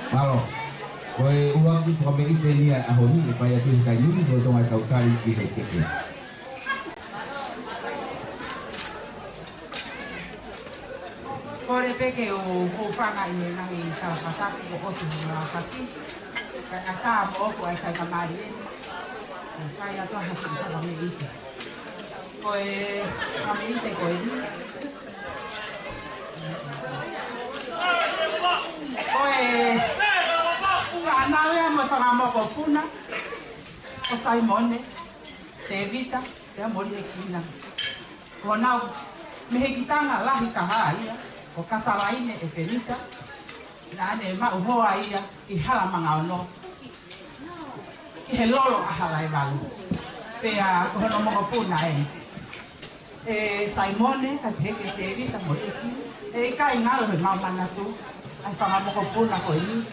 Mālō. Ko e ʻuluaki fakameʻite eni ʻa e ʻaho ni, ʻe fai atu ʻe he kakai ni, ko e tonga e tau tali ki he keke. Kole pē ke u hūfanga ʻi he ngaahi talafatapu kuo ʻosi hono ʻaofaki. Kae ʻatā moʻoku ʻa e fai kamali eni. Kae fai atu ʻa e fakameʻite. Ko e fakameʻite ko eni. Ko e fānau ia mo e fanga mokopuna. Ko Saimone, Tēvita, pea mo Liʻekina. Ko honau mehekitanga lahi taha ia, ko Kasalaine ʻEpenisa, naʻa ne maʻu hoa ia ʻi Hala Mangaono, ʻi he lolo ʻa Halaevalu. Pea ko hono mokopuna ē, ʻe Saimone, kae pehē ki Tēvita mo Liʻekina. ʻE ʻikai ngalo he mau manatu ʻa e fanga mokopuna ko eni.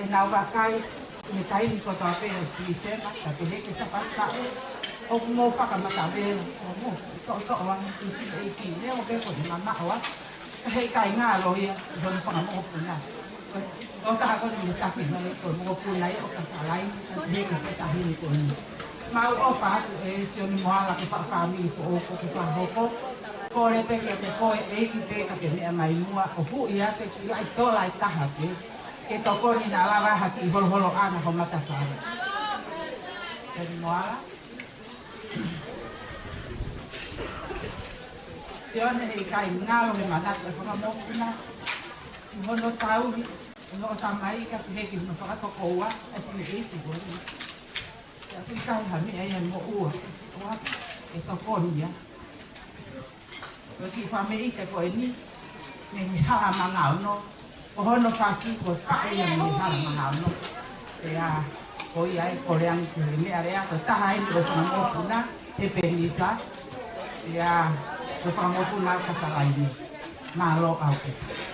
ʻE nau vakai ʻi he taimi kotoa pē ʻi Tīsema, kae pehē ki Sāpate, ʻoku mou fakamatavela, ʻo mou toʻotoʻo ange ki he ʻEiki, neongo pē ko e mamaʻo ā, ka heʻikai ngalo ia ʻi hono fanga mokopuna. Ko e tokotaha ko eni ʻoku taki mai ko e mokopuna ia ʻo Kasalaine, kae pehē ki he taʻahine ko eni. Mau ʻofa atu ʻe Sione Moala ki he fāmili foʻou ko ē ʻoku fakahoko. Kole pē kiate koe ʻEiki pē ka ke meʻa mai muʻa ʻo huʻi atu e kiʻi laʻi tola ʻe taha pē ke tokoni naʻa lava ha kiʻi holoholoʻanga ho matafale. Sione Moala. Sione, heʻikai ngalo he manatu ʻa e fanga mokopuna ʻi hono tauhi ʻe hoʻo tamai kae pehē ki hono fakatokoua ʻa e fanga ʻeiki ko eni. Pea ʻoku ʻikai ha meʻa ia ʻe moʻua, ʻoku ʻikai ke tokoni ia. Ko e kiʻi fakameʻite ko eni, mei he Hala Mangaono, ko hono fasi ko e faʻu ia mei he Hala Mangaono. Pea ko ia ai kole ange ki he meʻalea, ko e taha eni ʻo e fanga mokopuna, ʻEpenisa, pea ko e fanga mokopuna ʻo Kasalaine. Mālō ʻaupito.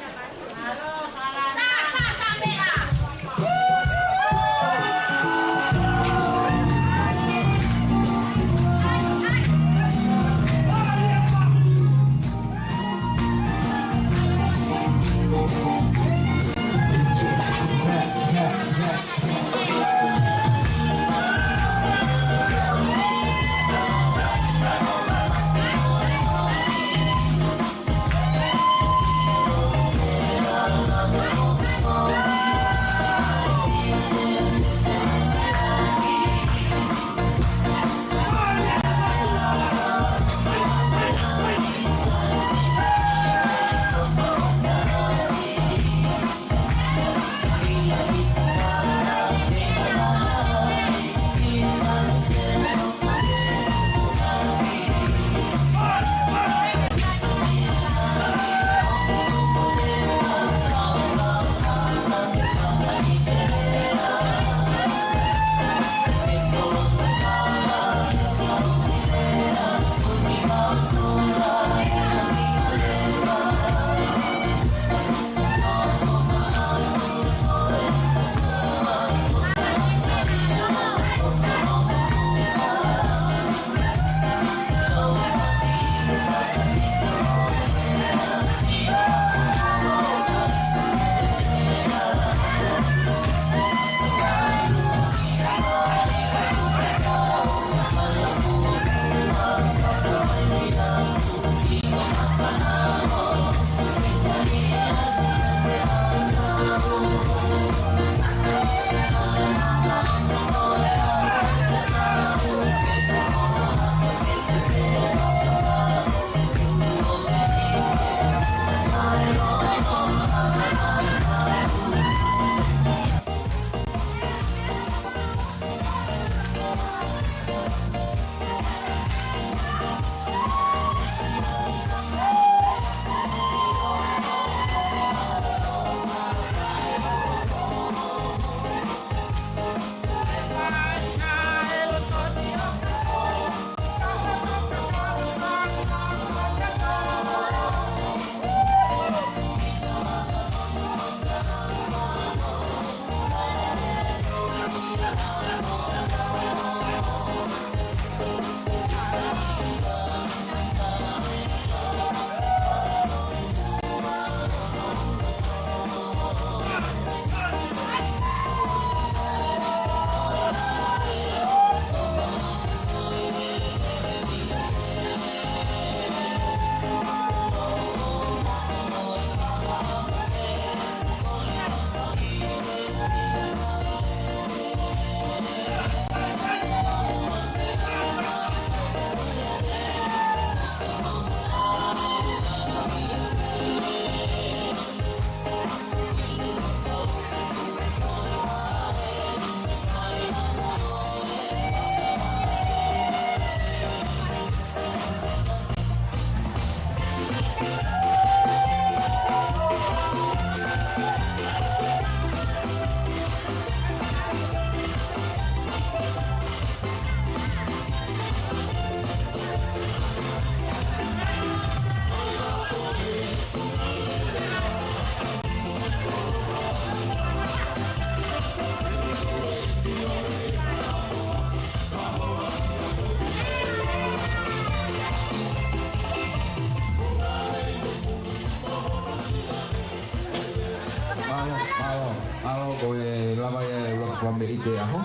ʻAlo, ʻalo, ko e lava ia e ʻuluaki fakameʻite ʻaho.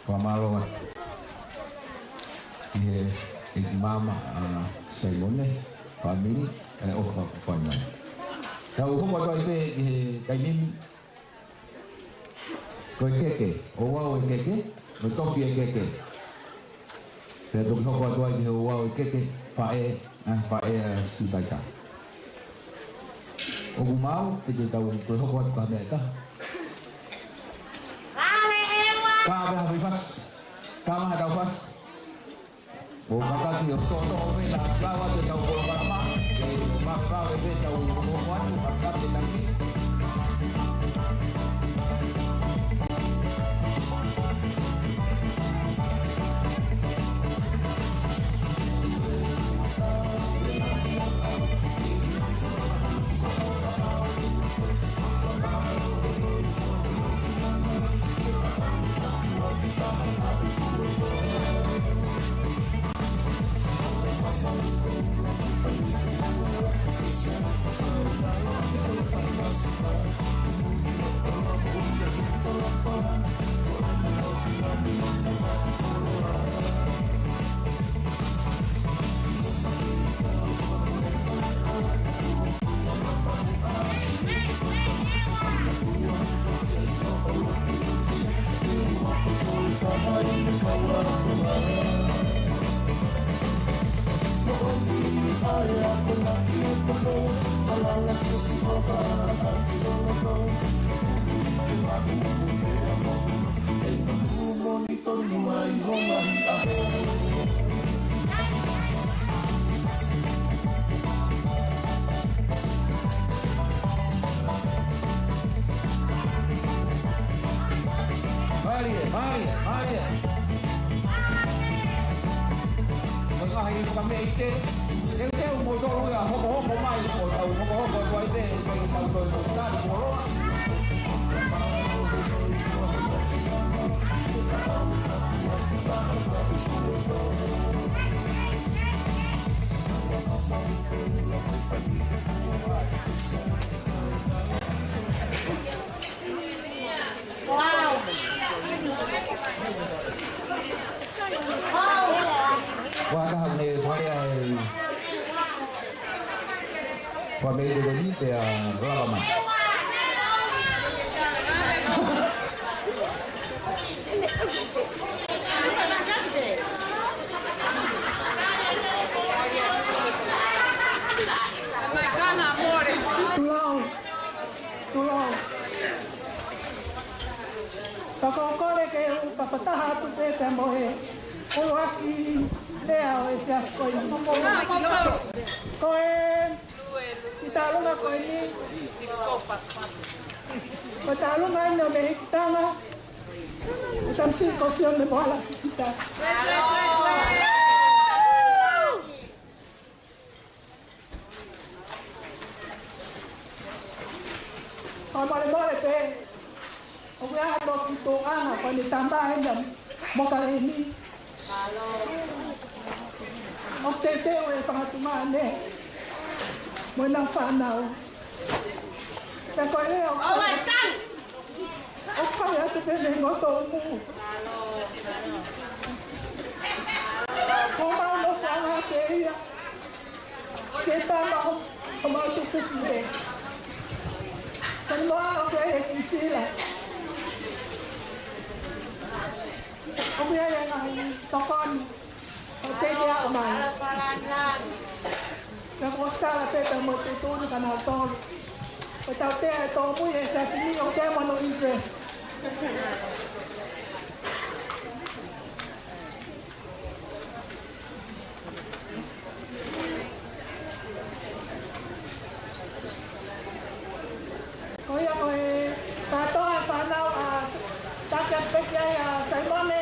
Fakamālō atu ki he ʻeiki maama, ʻa Saimone, fāmili, ʻa e ʻofa kuo fai mai. Tau hoko atu ai pē ki he taimi ni. Ko e keke, ʻo ʻave e keke, mo e tofi e keke. Pea toki hoko atu ai ki he ʻave e keke, faʻē, ʻa e faʻē ʻa Sutaisa. ʻOku mau, pea te tau toe hoko atu ki ha meʻa ʻe taha. Ka ʻave ha foʻi fasi. Ka ʻave ha tau fasi. ʻO kātaki ʻo toʻotoʻo pē ʻetau lava ʻetau polokalama, ke mau lave pē ʻetau hokohoko atu, kātaki ʻetau ki. Mālie, mālie, mālie. Ko e ngaahi fakameʻite, teuteu mo tolu ia hokohoko mai, ʻo tau hokohoko atu ai pē, ʻo tau toe mo tali koloa. Ua ka haʻu ne fai ai fakameʻite ko eni pea lava mai. Tulou. Tulou. Ka ko e kole ke u fakataha atu pē pea mo e ʻuluaki lea ʻo e efiafi ko eni. Ko e kiʻi tauʻolunga ko eni, ko e tauʻolunga eni ʻo Mehikitanga, ʻa Tamasiʻi ko Sione Moala Fifita. Fakamolemole pē, ʻoku ʻi ai hoku tuʻunga ko eni, tama ʻeni mo Kaleni. ʻOku teuteu e fanga tuongaʻane mo ʻenau fānau. Pea ko e lea ʻoku ʻoku fai atu pē mei ngoto ʻoku mou. Ko homau nofoʻanga pē ia. Ke tama ʻo, ʻo mau tuku ki he. Kani mo au ke he ki Sila. ʻOku ʻi ai e ngaahi tokoni ʻoku teʻeki aʻu mai. Ka ko e sala pē pea mo e tuʻutuʻuni kia nautolu. Ko e tautea e tōmui e efiafi ni ʻoku ʻikai ke ʻi ai hano interest. Ko ia ko e kātoa e fānau ʻa Take Peki ai ʻa Saimone,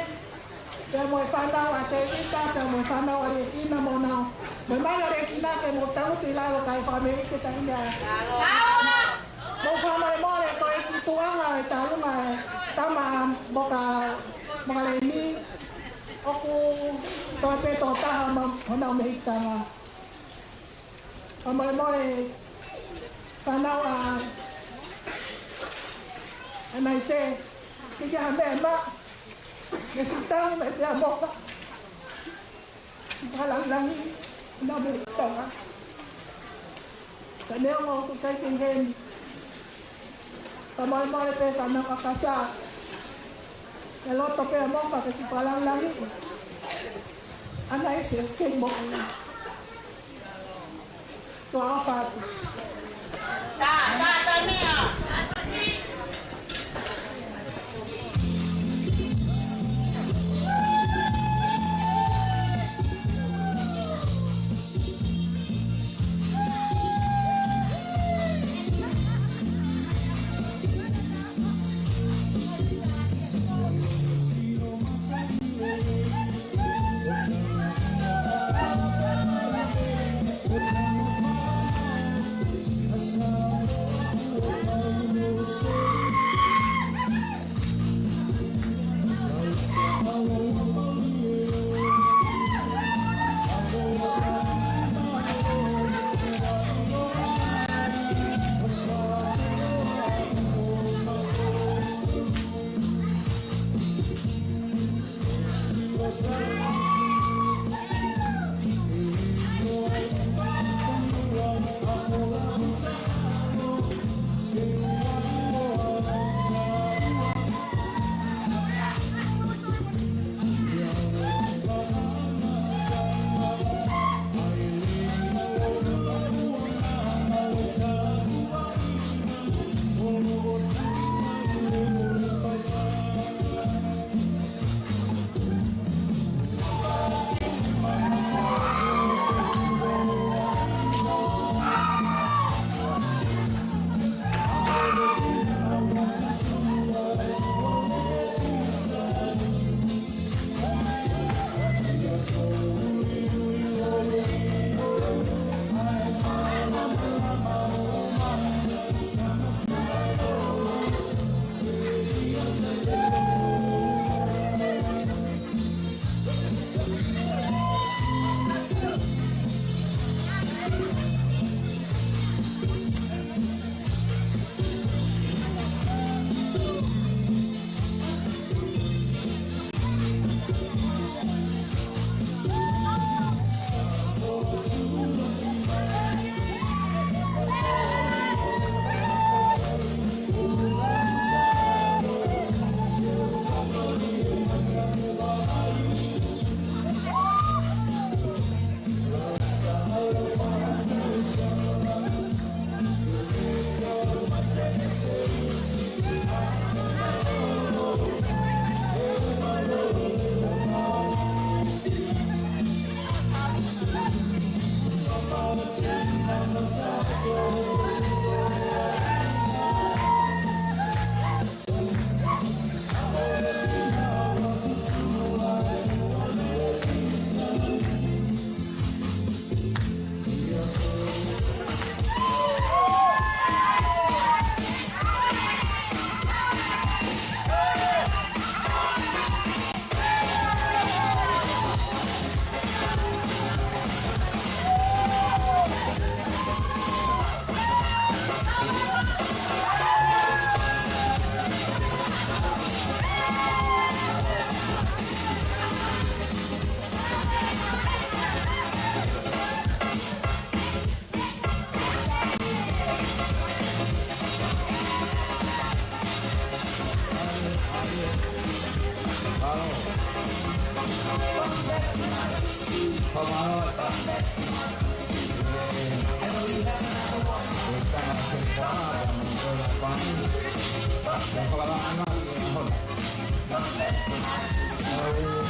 pea mo e fānau ʻa Tēvita, pea mo e fānau ʻa Liekina mo nau. Mo e manga Liekina ke mo tangutu ʻi lalo kae fakameʻite taimi ai. Mo fakamolemole ko e kiʻi tuʻunga e tauʻolunga e tama mo ka, mo Kaleni. ʻOku toe pē toko taha ma, honau Mehikitanga. Fakamolemole, fānau ʻa, Naʻe ʻikai ke ʻi ai ha meʻa maʻu, ne sitau me te amoka. Siʻi Fakalangilangi, na mo Tonga. Ka neongo ʻoku ʻikai ke ʻi heni, ka molemole pē ka na kakasa. Ke loto pē ʻa moka ke Siʻi Fakalangilangi. ʻAna ese ke mo. Tuʻa ʻofa atu.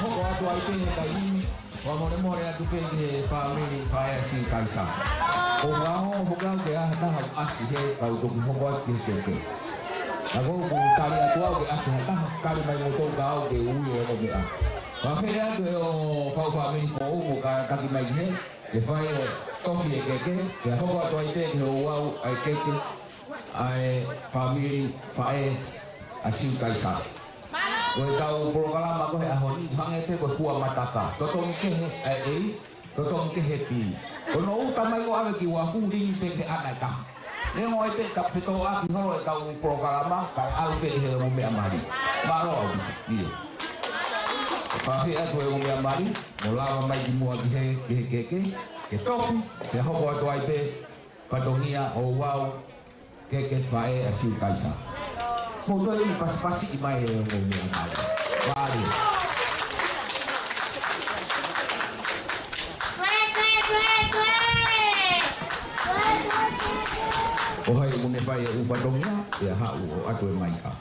Hoko atu ai pē he taimi ni, ʻoua molemole atu pē ki he fāmili Faʻē Siu Kaisa. ʻOku ou ʻofa atu ke ʻi ai ha taha ʻoku ʻasi hē kau toki hoko atu ki he keukeu. Ka ʻoku ou tali atu au ke ʻasi ha taha, tali mai mo tou kau ke ui e ongo meʻa. Ka pehē atu ʻe ʻo fau fāmili ko ʻoku ka taki mai ki hē, ke fai e tofi e keke, ke hoko atu ai pē ki he ouau ʻa e keke, ʻa e fāmili Faʻē ʻa Siu Kaisa. Ko e tau polokalama ko e ʻaho ni, hangē pē ko e fua mataka. Totongi kehe ʻa e ʻei, totongi kehe pī. Ko hono uta mai ko ʻave ki uafu, lingi pē ki he ʻana ʻe taha. Neongo ai pē ka fetōʻaki holo e kau polokalama, kae ʻalu pē ki he ongo meʻa mali. Mālō ʻaupito, ʻio. Pea ʻoatu e ongo meʻa mali, mo lava mai ki muʻa ki he, ki he keke, ke tofi, ke hoko atu ai pē, fatongia ʻo Ouau, Keke Faʻē ʻa Siutaisa. Mou toe ʻi pasipasi ʻi mai e ongo meʻa mali. Mālō. ʻO hai ʻoku ne fai e ʻū fatongia, ʻe haʻu ʻo ʻatu e maika.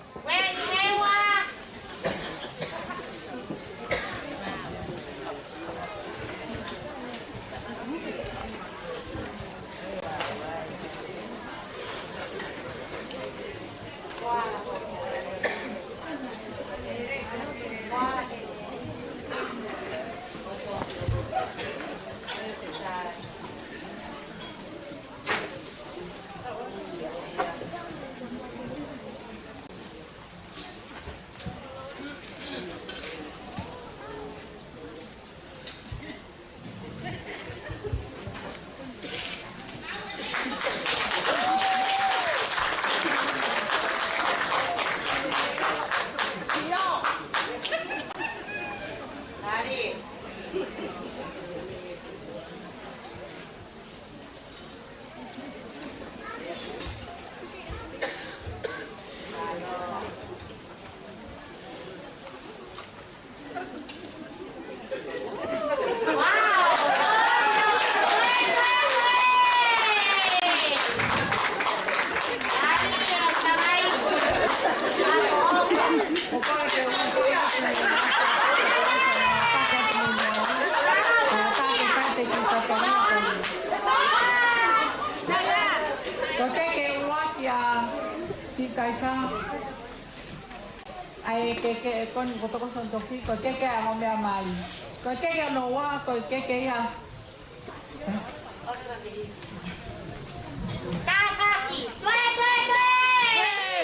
Ko e keke ua kia Siutaisa. ʻAi, keke, ko eni ko toko son tofi, ko e keke ʻa e ongo meʻa mali. Ko e keke hono ua, ko e keke ia. Tāfasi, toe, toe, toe!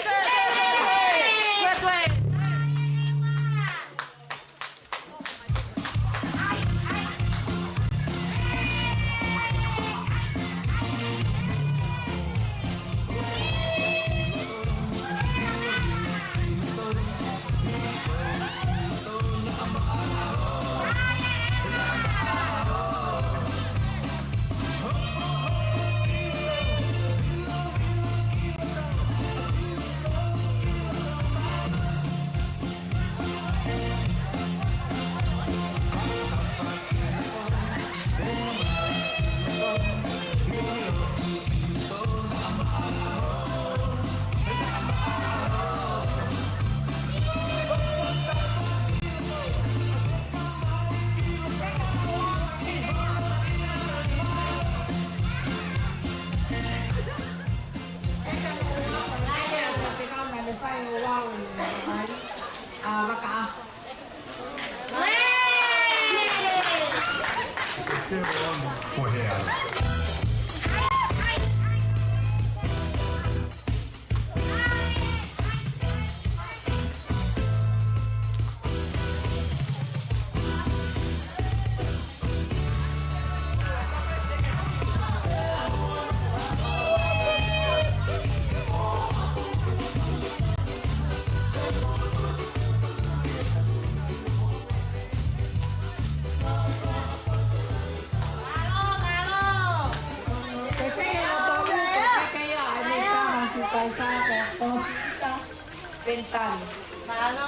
Toe, toe, toe! Toe, toe! Mālō.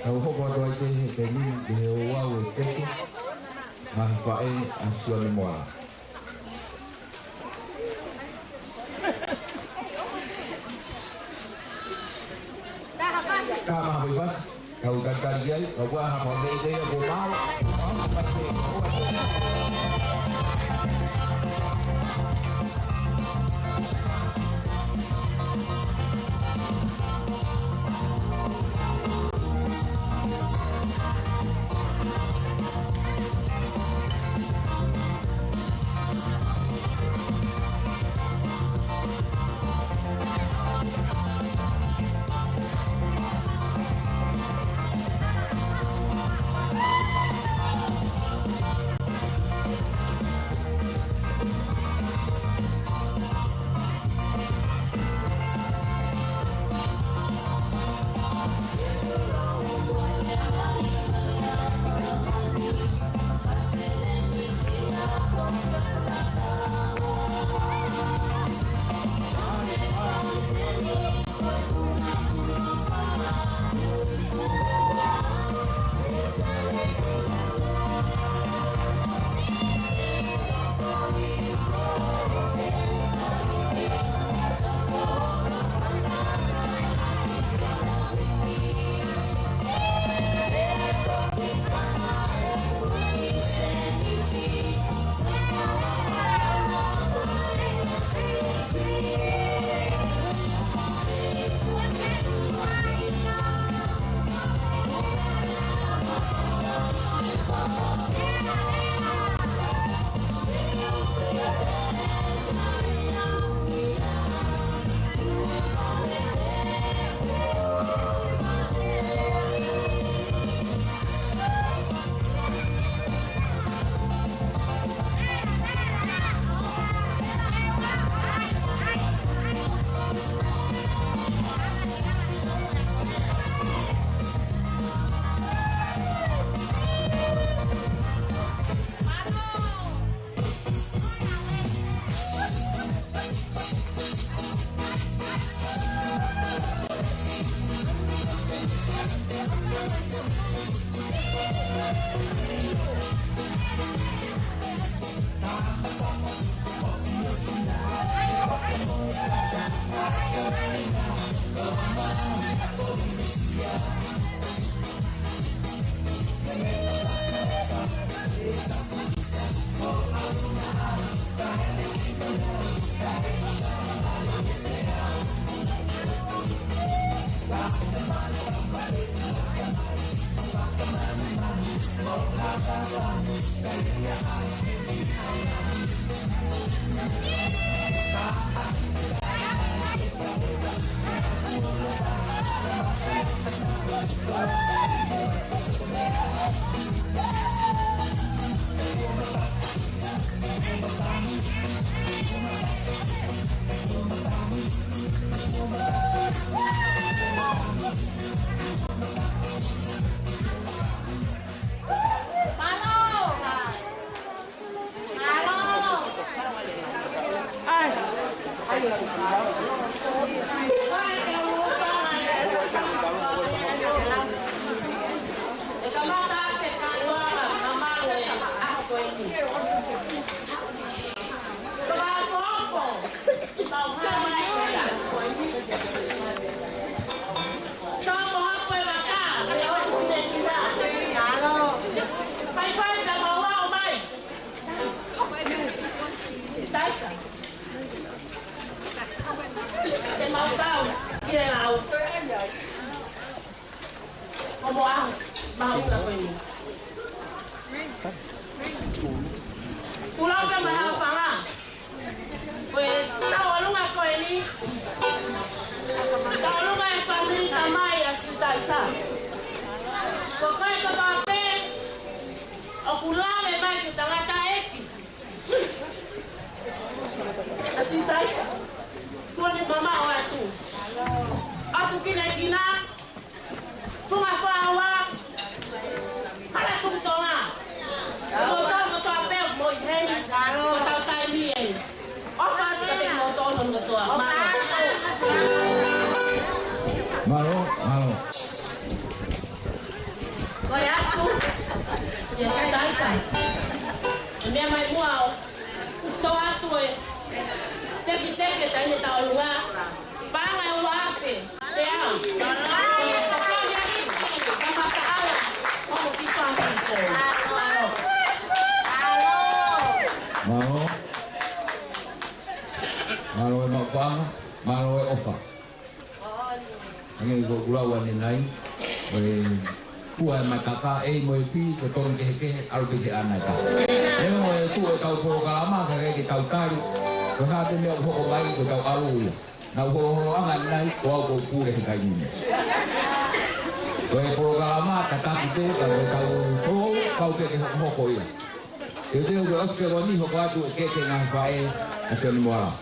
Tau hoko atu ai ki he taimi ni ki he ouau e teke, ngaahi faʻē ʻa Sione Moala. Ka maha pai pasi, kau kakari ai, kau pua hapa mei te ia ko mau. Ko mo au, mau ka ko eni. Kulau ke maha fanga. Ko e tauʻolunga ko eni. Tauʻolunga e fāmili tamai ʻa Sitaisa. Ko koe kotoa pē ʻoku lave mai ki he tangataʻeiki ʻa Sitaisa. Kuo ne mamaʻo atu. ʻOku kinakina. Funga fāua, hala tuku Tonga. Ko tau kotoa pē mo i heni, ko tau taimi eni. ʻOfa atu kiate kimoutolu kotoa. Mālō. Mālō, mālō. Meʻa mai muʻa ʻo toʻo atu e tekiteki ʻa e taʻu ʻuluaki. Paʻanga ʻe ua afe teau. Ka mataʻala, ʻoku ki fāmili. Mālō. Mālō e maʻu paʻanga, mālō e ʻofa. Hangē ko ʻeku lau ʻanenai, ʻoku ʻi ai e mataka, ʻe ʻi ai mo e pī, ko e tonu kehekehe, ʻalu pē ki he ʻanenai. ʻE mo e tuʻu e kau polokalama, ka ke ke tau tali, ko e hā pē meʻa ʻoku hoko mai, ko e tau ʻalu ia. Naʻa ku holoholoʻanga ʻanenai, ko au ʻoku ou pule he taimi ni. Ko e polokalama, tataki pē, ka ko e tau tō, kau pē ke hokohoko ia. Ke u teu ke ʻosi pē ko eni hoko atu e keke ngaahi faʻē ʻa Sione Moala.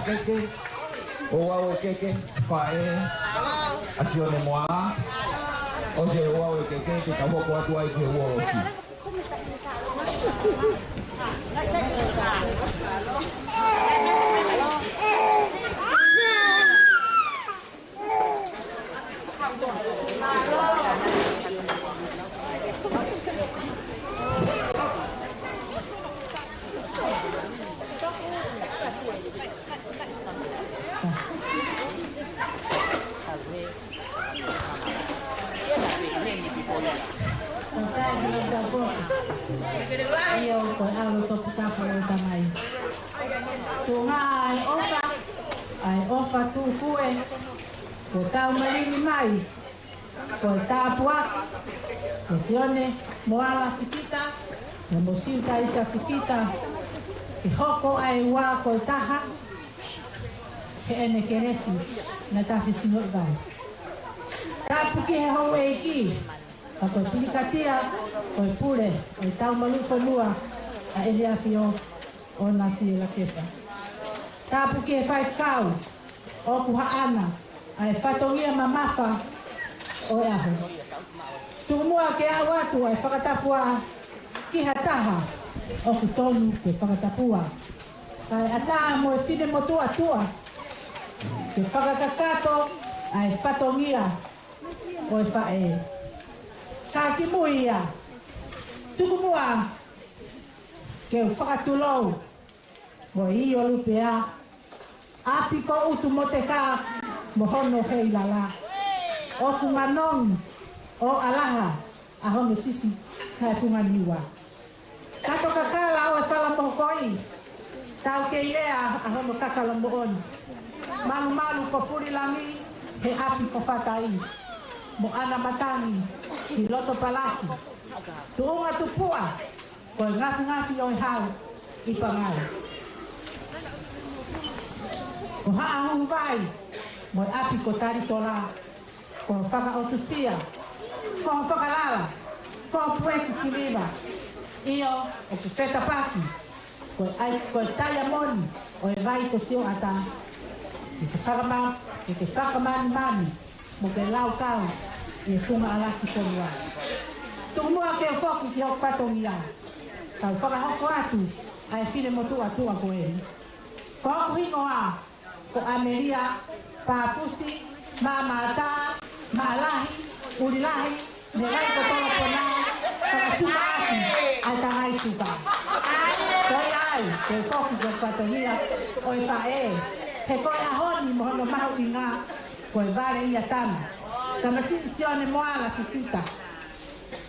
Keke, ouau e keke, faʻē ʻa Sione Moala. ʻOsi e ouau e keke, te tau hoko atu ai ki he uosi. ʻIo, ko e ʻAlo Toputapu ʻo e Tamai. Tuʻunga ʻa e ʻofa, ʻa e ʻofa tuku ē, kuo tau malini mai, ko e tāpuaki, ko Sione Moala Fifita, mo Siutaisa Fifita, ke hoko ʻa e ua ko e taha, heʻene kelesi naʻa tau fai sino i vai. Tapu ki he houʻeiki, ka ko e pilikatia, ko e pule, ʻo e tau malu fonua, ʻa ʻEne ʻAfio, ʻo na fie lakepa. Tapu ki he faifekau, ʻoku haʻana, ʻa e fatongia mamafa, ʻo e ʻaho. Tuku muʻa ke aʻu atu ʻa e fakatapua, ki ha taha, ʻoku tonu ke fakatapua. Kae ʻatā mo e finemotuʻa tuʻa, ke fakakakato ʻa e fatongia ʻo e faʻē. Ka ki mui ia, tuku muʻa ke u fakatulou, mo ʻIo Lupea, ʻapi ko ʻUtu Moteka, mo hono heilala. ʻOku manongi ʻo ʻalaha ʻa hono sisi kae funga niua. Kato kakala ʻo e fala mohokoʻi, tau kei lea ʻa hono kakala moʻoni. Malumalu ko Fulilangi, he ʻapi ko Fatai, mo ʻAna Matangi, ki loto palasi. Tuʻunga tupuʻa, ko e ngafingafi ʻo e hau ʻi Pangai. Ko Haʻa Hūvai, mo e ʻapi ko Talisola, ko Fakaʻotusia, ko Fakalala, ko Pueki Siliva, ʻio, ʻoku fetapaki, ko e ʻai, ko e taiamoni ʻo e vai ko Sioʻata, ke ke fakama-, ke ke fakamanimani, mo ke laukau ʻi he funga ʻalaki fonua. Tuku muʻa ke u foki ki hoku fatongia, kau fakahoko atu ʻa e finemotuʻa tuʻa ko eni. Ko hoku hingoa, ko ʻAmelia Papusi Mamata Maʻalahi Ulilahi, Melaiko Tolopona, Fakasuka ʻAsi ʻa e Tangai Suka. Ko ia ai, ke u foki ki hoku fatongia ʻo e faʻē, he ko e ʻaho ni mo hono mahuʻinga, ko e vale ia tama. Tamasiʻi Sione Moala Fifita,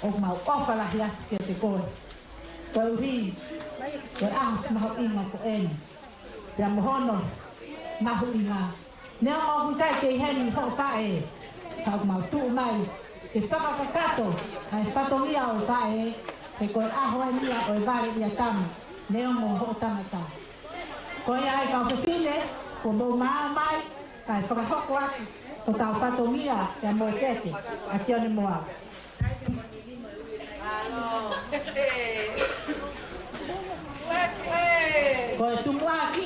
ʻoku mau ʻofa lahi atu kiate koe. Koeʻuhi ko e ʻaho mahuʻinga ko eni, pea mo hono mahuʻinga. Neongo ʻoku ʻikai ke ʻi heni hoʻo faʻē, ka ʻoku mau tuʻu mai ke fakakakato ʻa e fatongia ʻo e faʻē, he ko e ʻaho eni ia ʻo e vale ia tama, neongo hoʻo tangata. Ko ia ai kau fefine, kuo mou maau mai, kae fakahoko atu hotau fatongia ia mo e keke ʻa Sione Moala. Ko e tumuʻaki.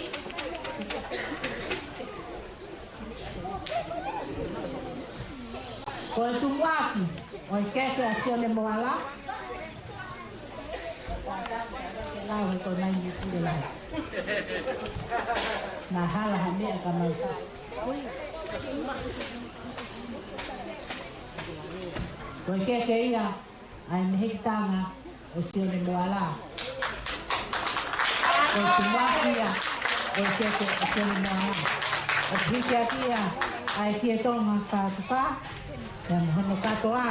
Ko e tumuʻaki ʻo e keke ʻa Sione Moala. Ke lau he ko nai ni pule lai. Na hala ha meʻa ka mau sa. Ko e keke ia ʻa e mehekitanga ʻo Sione Moala. Ko e tumuʻaki ia ʻo e keke ʻo Sione Moala. ʻOku hiki ʻaki ia ʻa e Kie Tonga Fatufa, pea mo hono katoa,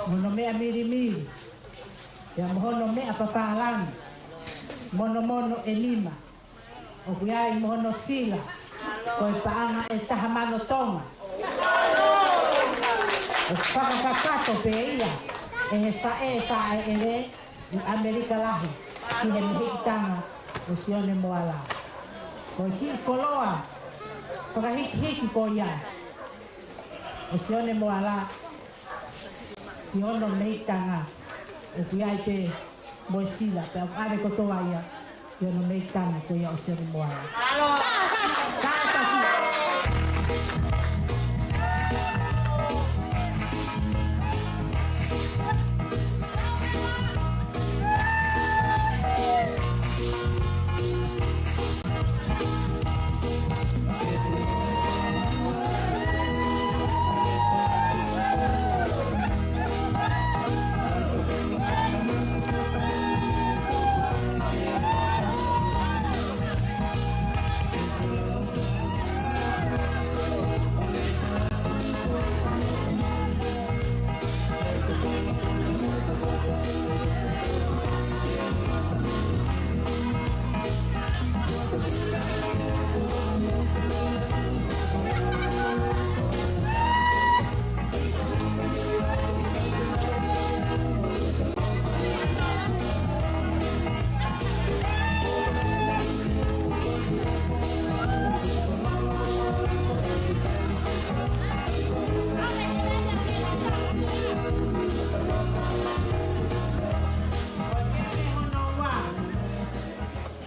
mo hono meʻa milimili, pea mo hono meʻa papālangi, monomono ʻe nima. ʻOku ʻi ai mo hono sila, ko e paʻanga ʻe taha mano Tonga. ʻOku fakakakato pē ia ʻe he faʻē taʻeʻelē ʻi ʻAmelika Lahi, ki he mehekitanga ʻo Sione Moala. Ko e kiʻi koloa fakahikihiki ko ia ʻo Sione Moala ki hono mehekitanga, ʻoku ʻi ai pē mo e sila, pea ʻoku ʻave kotoa ia Pea no mei tana ko ia ʻo Seni Moana. Ka ʻe tasi.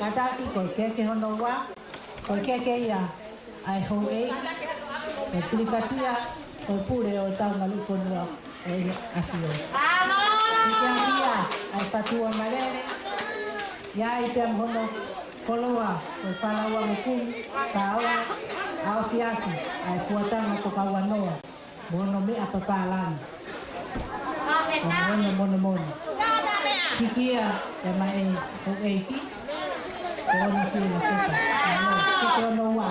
Kātaki ko e keke hono ua, ko e keke ia ʻa e houʻeiki, ko e pilikatia, ko e pule ʻo e tau malu fonua ʻo e ʻAfio. Ko e keke ia ʻa e fatu ʻa Malele, ʻi ai pea mo hono koloa, ko e fālaua mo kumi, pāola, ʻaofiafi ʻa e fuatanga ko Kauanoa. Mo hono meʻa papālangi. Mo hono monomono. Kikia, ʻe mai, ʻo ʻEiki. Ko hono sila keka. Ko hono ua.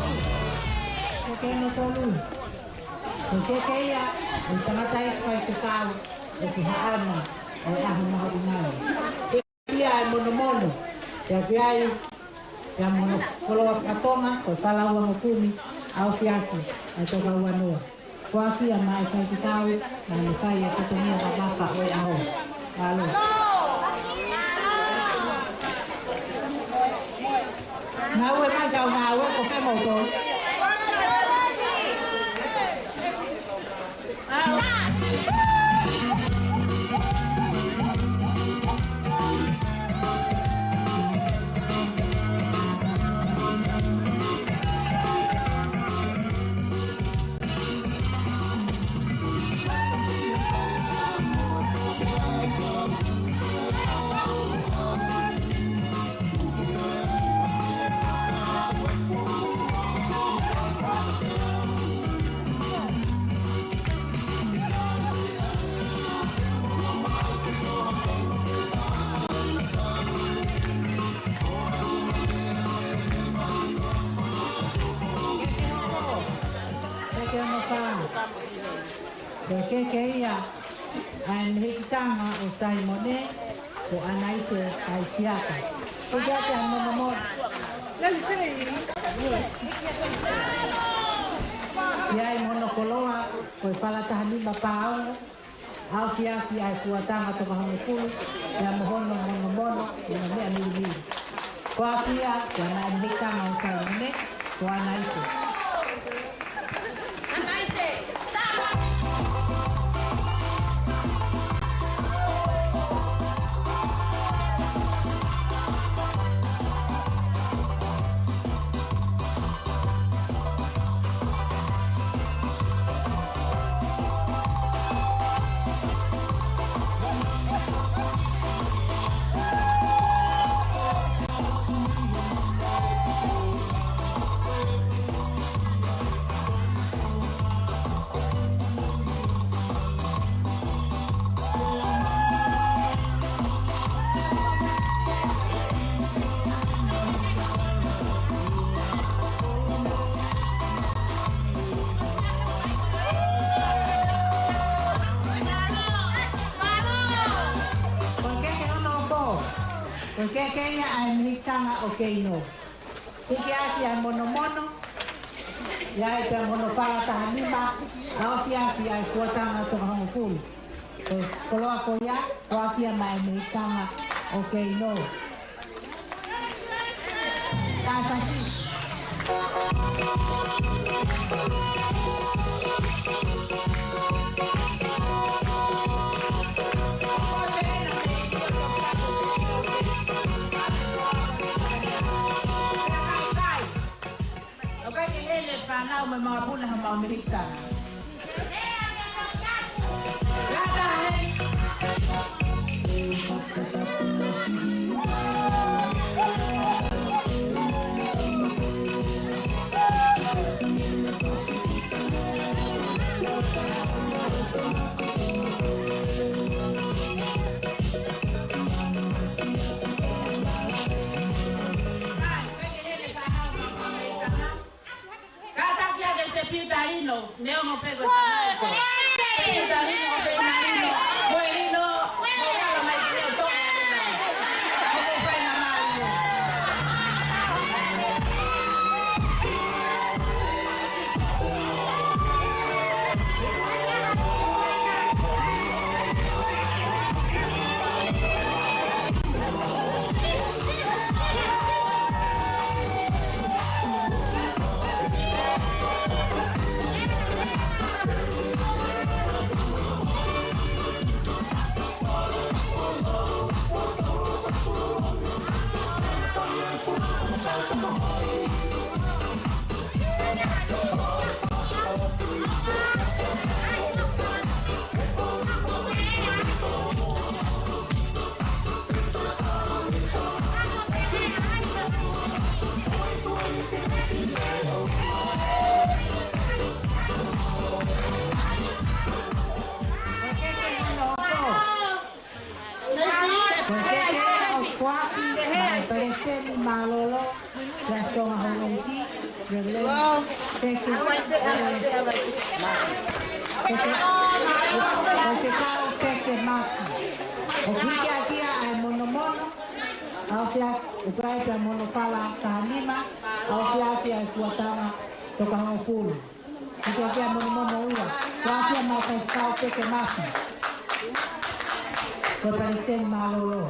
Ko e keke hono tolu. Ko e keke ia ʻo e tangataʻeiki faifekau ʻoku haʻana ʻo e ʻaho mahuʻinga ni. Ia ʻe monomono, ia ki ai, ia mo hono koloa fakatonga, ko e fālaua mo kumi, ʻaofiafi ʻa e tau Kauanoa. Ko ia kia mai faifekau, naʻa ne fai e fatongia vavasa ʻo e ʻaho. Mālō. Ngāue mai kau ngāue ko fē moutolu. Keke hono fā. Ko e keke ia ʻa e mehikitanga ʻo Saimone, ko ʻAnaite Kaisiaka. Ko ia te a monomono. Ia ʻi hono koloa, ko e fala taha nima pāongo, ʻaofiafi ʻa e fuatanga toko hongofulu, ia mo hono monomono, mo hono meʻa milimili. Ko ia kia, kia naʻe mehikitanga ʻo Saimone, ko ʻAnaite. Ko e keke ia ʻa e mehikitanga ʻo Keino. Hiki ʻaki ʻa e monomono, ʻi ai pē ʻa e monofala taha nima, ʻa ofi ʻaki ʻa e fuataha toko hongofulu. Ko e koloa ko ia, ko ʻaki ia maʻa e mehikitanga ʻo Keino. Kātaki. ʻOku ʻikai ke hele fānau mo e makapuna ha mau mehikitanga. Kātaki ake Sēpita Lino, neongo pē ko e tamaiki. Sēpita Lino, ko Pēina Lino, ko e Lino, ko e ala mai ki he tō. Ko e faingamālie. Ko e keke ʻoku foaki maʻa e Palesiteni Mālōlō, Siasi Tonga Houʻeiki, Reveleni Peke, Peke, Peke Kau Peke Maki. ʻOku hiki ʻaki ia ʻa e monomono, ʻa ofi ʻaki, ʻoku ʻi ai pē ʻa e monofala taha nima, ʻa ofi ʻaki ʻa e fuataha toko hongofulu. Hiki ʻaki ʻa e monomono ua, ko ʻaki ia maʻa e Faifekau Peke Maki. Ko e Palesiteni Mālōlō.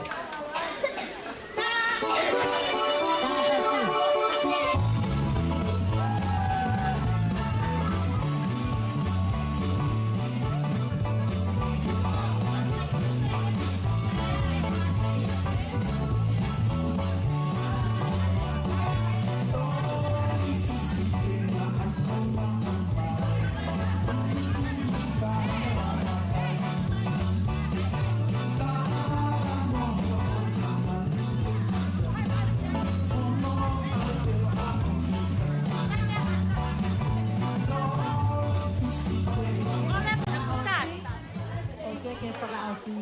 Ko e keke fakaʻosi,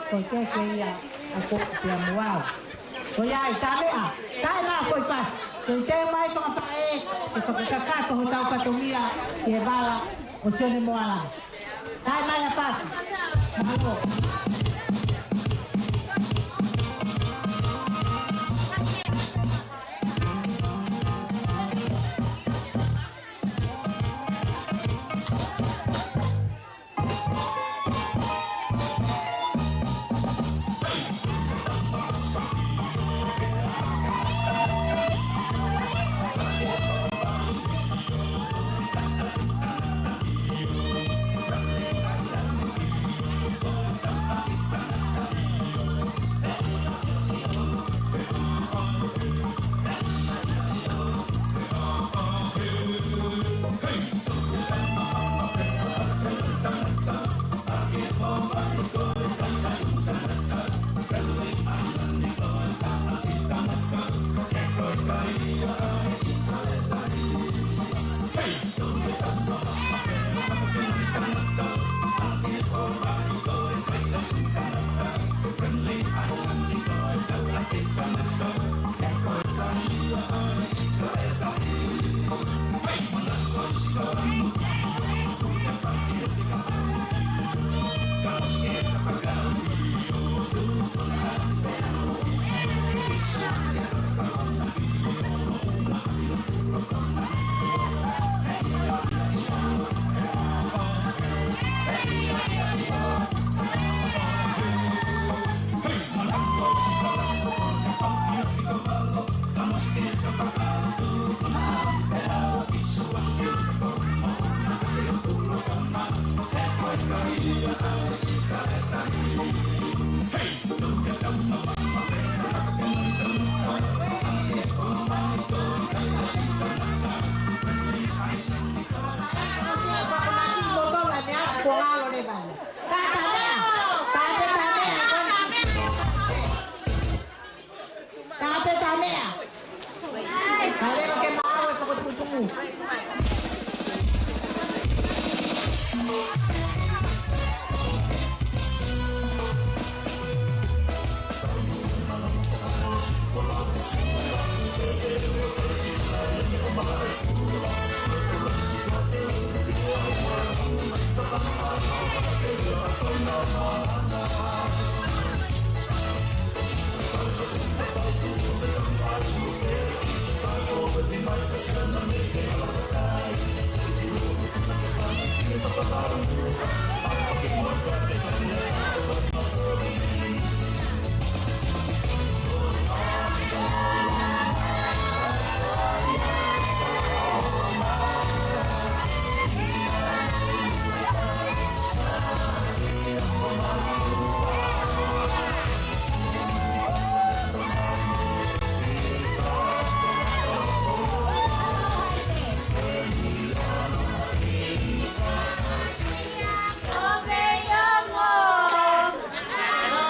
ko e keke ia ʻa Kopi Pea Muau. Ko ia ai, tā meʻa, tā e mā foʻi pasi. Ke teu mai fakapaʻe, ke fakakakato hotau fatongia ki he vala ʻo Sione Moala. Tā e mā ia pasi. Mālō.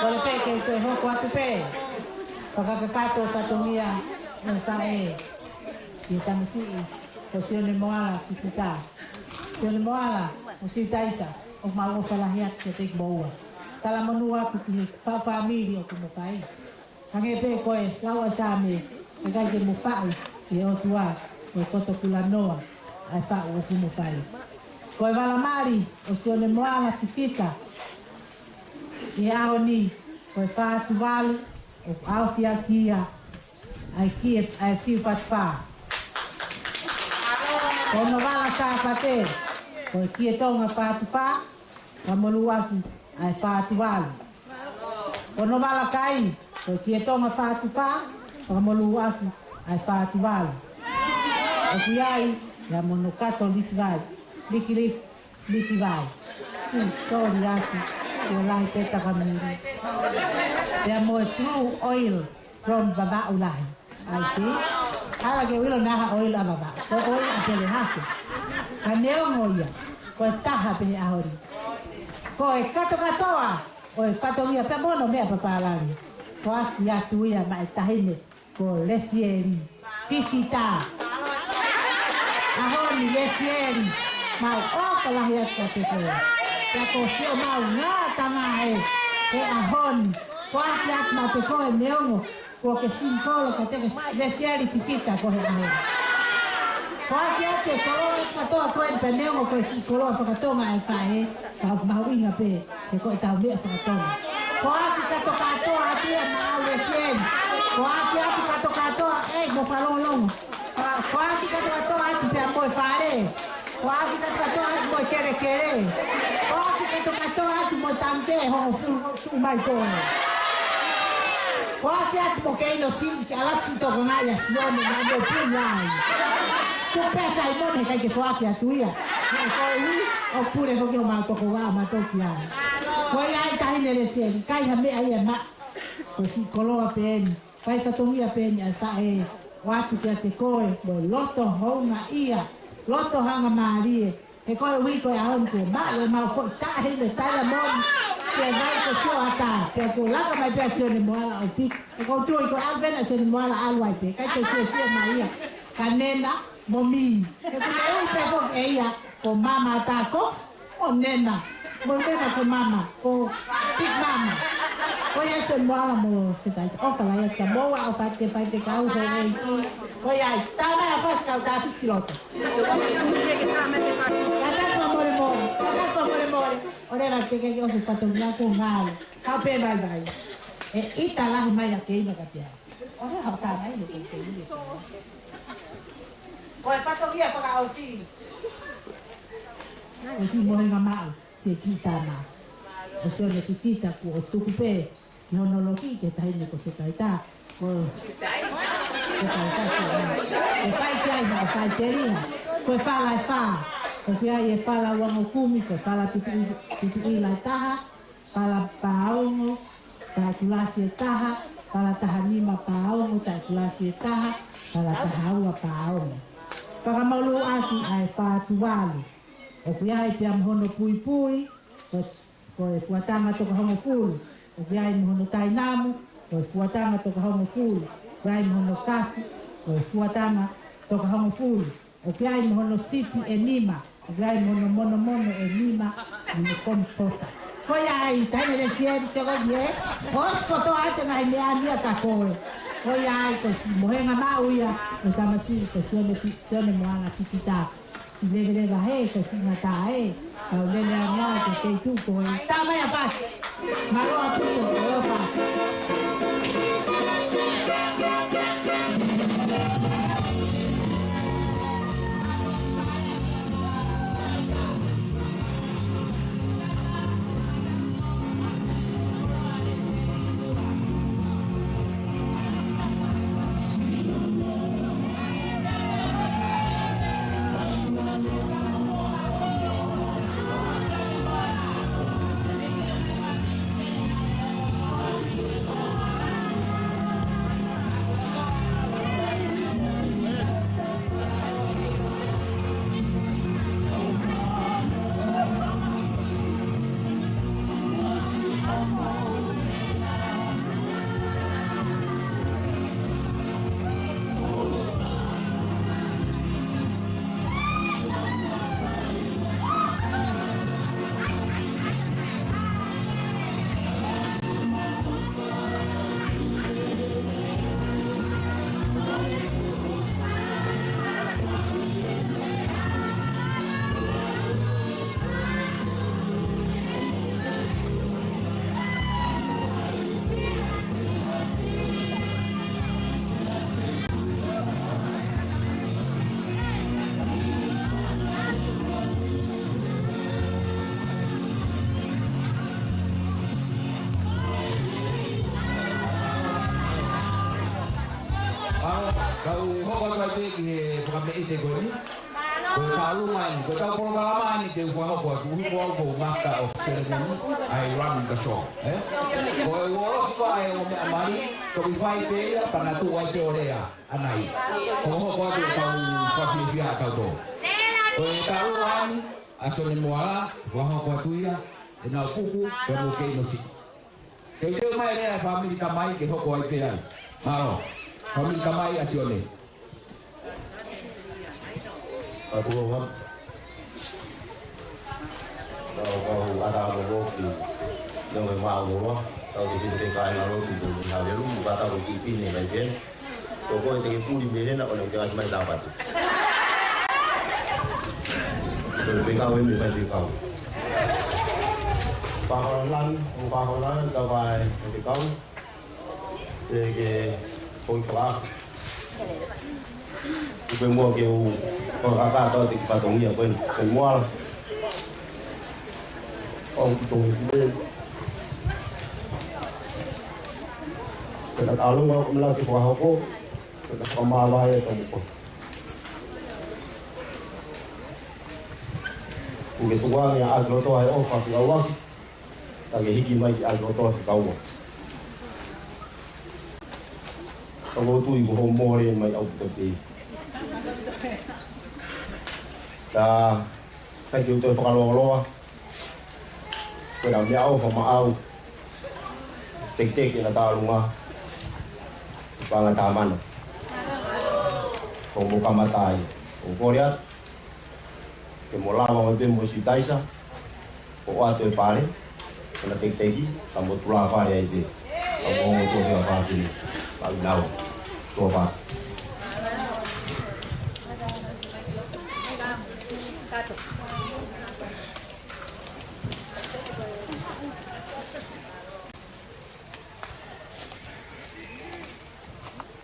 Kole pē ke toe hoko atu pē. Fakakakato fatongia ʻo e faʻē ki he tamasiʻi ko Sione Moala Fifita. Sione Moala, ʻo Siutaisa, ʻo mau ʻofa lahi atu kiate kimoua. Talamonū atu ki he faʻu fāmili ʻoku mo fai. Hangē pē ko e lau ʻa e Saame, ʻikai ke mo faʻu ki he ʻOtua, ko e koto kulanoa ʻa e faʻu ʻoku mo fai. Ko e vala mali ʻo Sione Moala Fifita ʻi he ʻaho ni, ko e fā tuvalu, ʻoku ʻaofiʻaki ia ʻa e kie, ʻa e fiu fā tuvalu. Ko hono vala Sāpate, ko e kie Tonga fā tuvalu, fakamolū ʻaki ʻa e fā tuvalu. Ko hono vala kai, ko e kie Tonga fā tuvalu, fakamolū ʻaki ʻa e fā tuvalu. ʻOku ʻi ai ia mo hono kato likivai, likiliki, likivai. Sī, sōli atu, kuo lahi pē takamili. Pea mo e True Oil from Vavaʻu Lahi. ʻAi, sī. ʻAlu ke u ʻilo naʻa ha oil ʻa Vavaʻu. Ko e oil ʻa Pele Hake. Ka neongo ia, ko e taha pē he ʻaho ni. Ko e katokatoa ʻo e fatongia pea mo hono meʻa papālangi, foaki atu ia maʻa e taʻahine ko Lesieli Fifita. ʻAho ni Lesieli, mau ʻofa lahi atu kiate koe. Pea ko siʻomau ngataʻanga he, he ʻaho ni. Foaki atu maʻa koe neongo kuo ke siʻi koloa kiate koe Lesieli Fifita ko e ʻaho ni. Foaki atu e koloa kātoa ko eni pea neongo ko e siʻi koloa fakatonga ʻa e faʻē, ka ʻoku mahuʻinga pē he ko ʻetau meʻa fakatonga. Foaki kātoa kātoa atu ia maʻau Lesieli. Foaki atu kātoa kātoa, ʻe, mo fakalongolongo. Foaki kātoa kātoa atu pea mo e fale. Foaki kātoa kātoa atu mo e kelekele. Foaki kātoa kātoa atu mo e tangikē ʻe hongofulu ʻoku tuʻu mai ko ē. Foaki atu mo e keino siʻi ke ʻalu atu siʻi tokangaʻi ʻa Sione naʻa mo puni ai. Tuku pē ʻa Saimone heʻikai ke foaki atu ia. Ko e ui, ʻoku pule foki homau tokoua ʻo mātou ki ai. Ko ia ai taʻahine Lesieli, ʻikai ha meʻa ia maʻa. Ko e siʻi koloa pē eni, fai fatongia pē eni ʻa e faʻē, ʻoatu kiate koe, mo e loto houngaʻia, loto hangamālie, he ko e ui ko e ʻaho ni kuo maʻu ʻemau foʻi taʻahine taila moʻoni, ke vai ko Sioata, pea kuo laka mai pē ʻa Sione Moala ʻo piki. ʻOku ou tui ko e ʻalu pē ʻa Sione Moala ʻalu ai pē, ʻikai ke siosio mai ia. Ka Nena mo Mī. He ko e ui pē foki ʻe ia, ko Mama Takosi, mo Nena. Mo Nena ko Mama, ko Big Mama. Ko ia Sione Moala mo Siutaisa. ʻOfa lahi atu kia moua, ʻofa atu ki he faifekau, he ʻeiki. Ko ia ai, tā mai ʻa Fasi kau tā Fisi ki loto. Kātaki fakamolemole, kātaki fakamolemole. ʻOua naʻa ke kei ʻosi fatongia ko ngalo. Kau pē vaivai. ʻE ʻita lahi mai ʻa Keina kiate au. ʻOua naʻa hao tā mai lo ko Keina. Ko e fatongia fakaʻosi. ʻOsi mohenga maʻu, siʻi kiʻi tama ʻo Sione Fifita kuo tuku pē ki hono loki ki he taʻahine ko Siutaisa. Ko Siutaisa, ko e fai ki ai mo e fai teliha. Ko e fala ʻe fā. ʻOku ʻi ai e fala uangokumi, ko e fala Tutuʻi, Tutuʻi Laʻitaha, fala Paongo, taʻekulasi ʻe taha, fala taha nima Paongo, taʻekulasi ʻe taha, fala taha ua Paongo. Fakamolū ʻaki ʻa e fā tuvalu. ʻOku ʻi ai pea mo hono puipui, ko, ko e fuatanga toko hongofulu. ʻOku ʻi ai mo hono tainamu, ko e fuatanga toko hongofulu. ʻOku ʻi ai mo hono kafi, ko e fuatanga toko hongofulu. ʻOku ʻi ai mo hono sipi ʻe nima, ʻoku ʻi ai mo hono monomono ʻe nima, mo hono komipota. Ko ia ai, taʻahine Lesieli, te ko ia, ʻosi kotoa ʻete ngaahi meʻa ni ia ka ko e. Ko ia ai, ko e siʻi mohenga maʻu ia ʻo e tamasiʻi ko Sione Pi-, Sione Moala Kikita. Siʻi leveleva hē, ko e siʻi ngata ē, kau lele ange ā, ko e kei tuʻu ko e. Tama ia pasi. Mālō ʻaupito, mālō pasi. Mālō, kau hoko atu ai pē ki he fakameʻite ko eni. Ko e taʻalunga eni, ko ʻetau polokalama eni te u fakahoko atu, ʻuhi ko au ko e master of ceremony, I run the show, ē? Ko e uolosi ko ē ʻo e meʻa mali, ko e fai pē ia, pea na tuʻu ai pē ʻo lea, ʻanai. Ko e hoko atu ʻetau fakafiefia ʻatautolu. Ko e taʻalunga eni, ʻa Sione Moala, fakahoko atu ia, ʻenau puku, pea mo Kei Nosi. Teuteu mai e lea ʻa e fāmili tamai ke hoko ai pē ai. Mālō. Fāmili tamai ʻa Sione. Ka tuʻu ua. Kau, kau ʻata mo loki. Nau e mālō. Kau te kite kāinga loki, kau te hale lu, kata ko ki pine mai pē. Ko koe te ke puli mei hena, ʻo ne ke ʻasi mai Sāpate. Ko e fekau eni, fai fekau. Pāhola langi, ʻo pāhola langi, ka vai, ʻo te kau. Te ke, ko i kala. Kupe mua ke u, ko e kakā tau te ki fatongia, ko e, ko e Moala. ʻO ki tongi kupe. Ko e taʻalunga ʻoku mala ki fakahoko. Ko e fakamāvae ʻa e tomuko. ʻOku ke tukuange ʻa e loto ʻa e ʻofa ki ʻauaki, ka ke hiki mai ki ʻa e loto ʻa e fekau. Ka ʻoku ou tui ko hoʻo mole mai ʻaupito pē. Ka, ka ke u toe fakalōloa. Ko e meʻaʻofa maʻau. Teketeke ʻena taʻalunga. Panga tamana. Ko mo kamata ai. ʻOku kole atu. Ke mo lava mai pē mo Sitaisa. Ko ʻoatu e pale. ʻEna teketeki. Ka mo tula fale ai pē. Ka mo ongo tuʻo hea fāfini. Ka u nau. Tuʻo pā.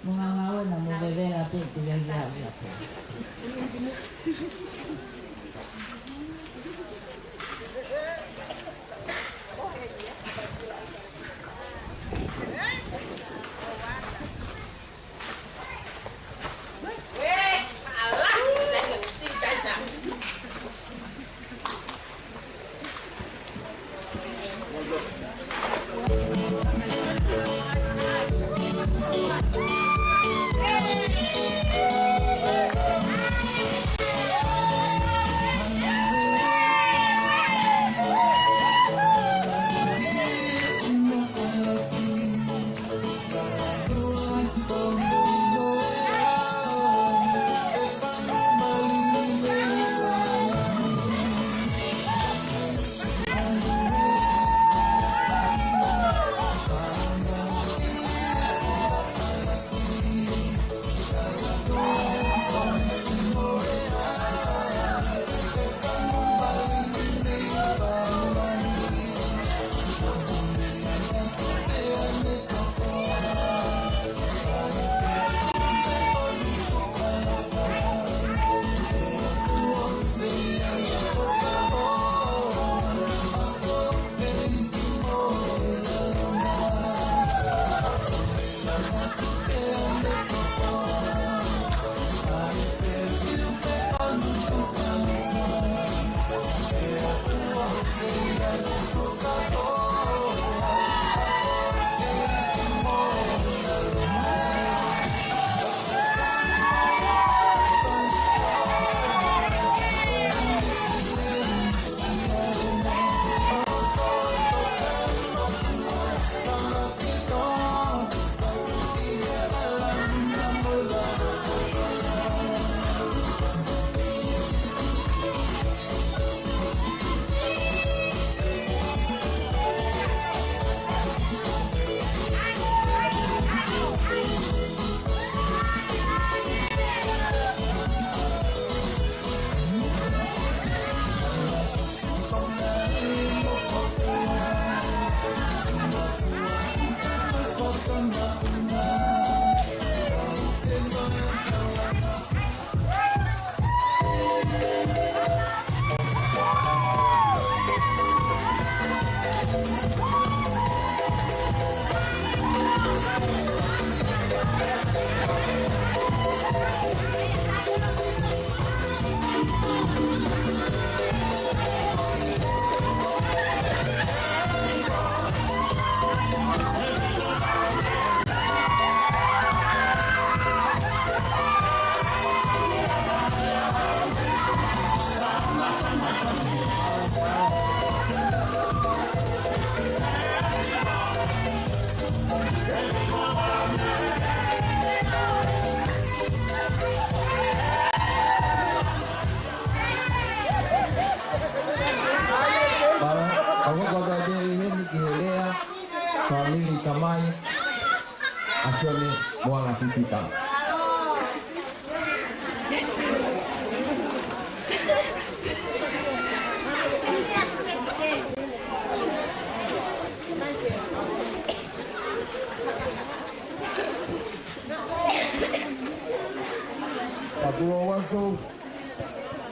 Mo ngangau ena mo vevela pē te ia ia ia pē. Mālō, ʻoku ou kau atu ʻi heni ki he lea, fāmili tamai, ʻa Sione Moala Pipita. Patulou atu,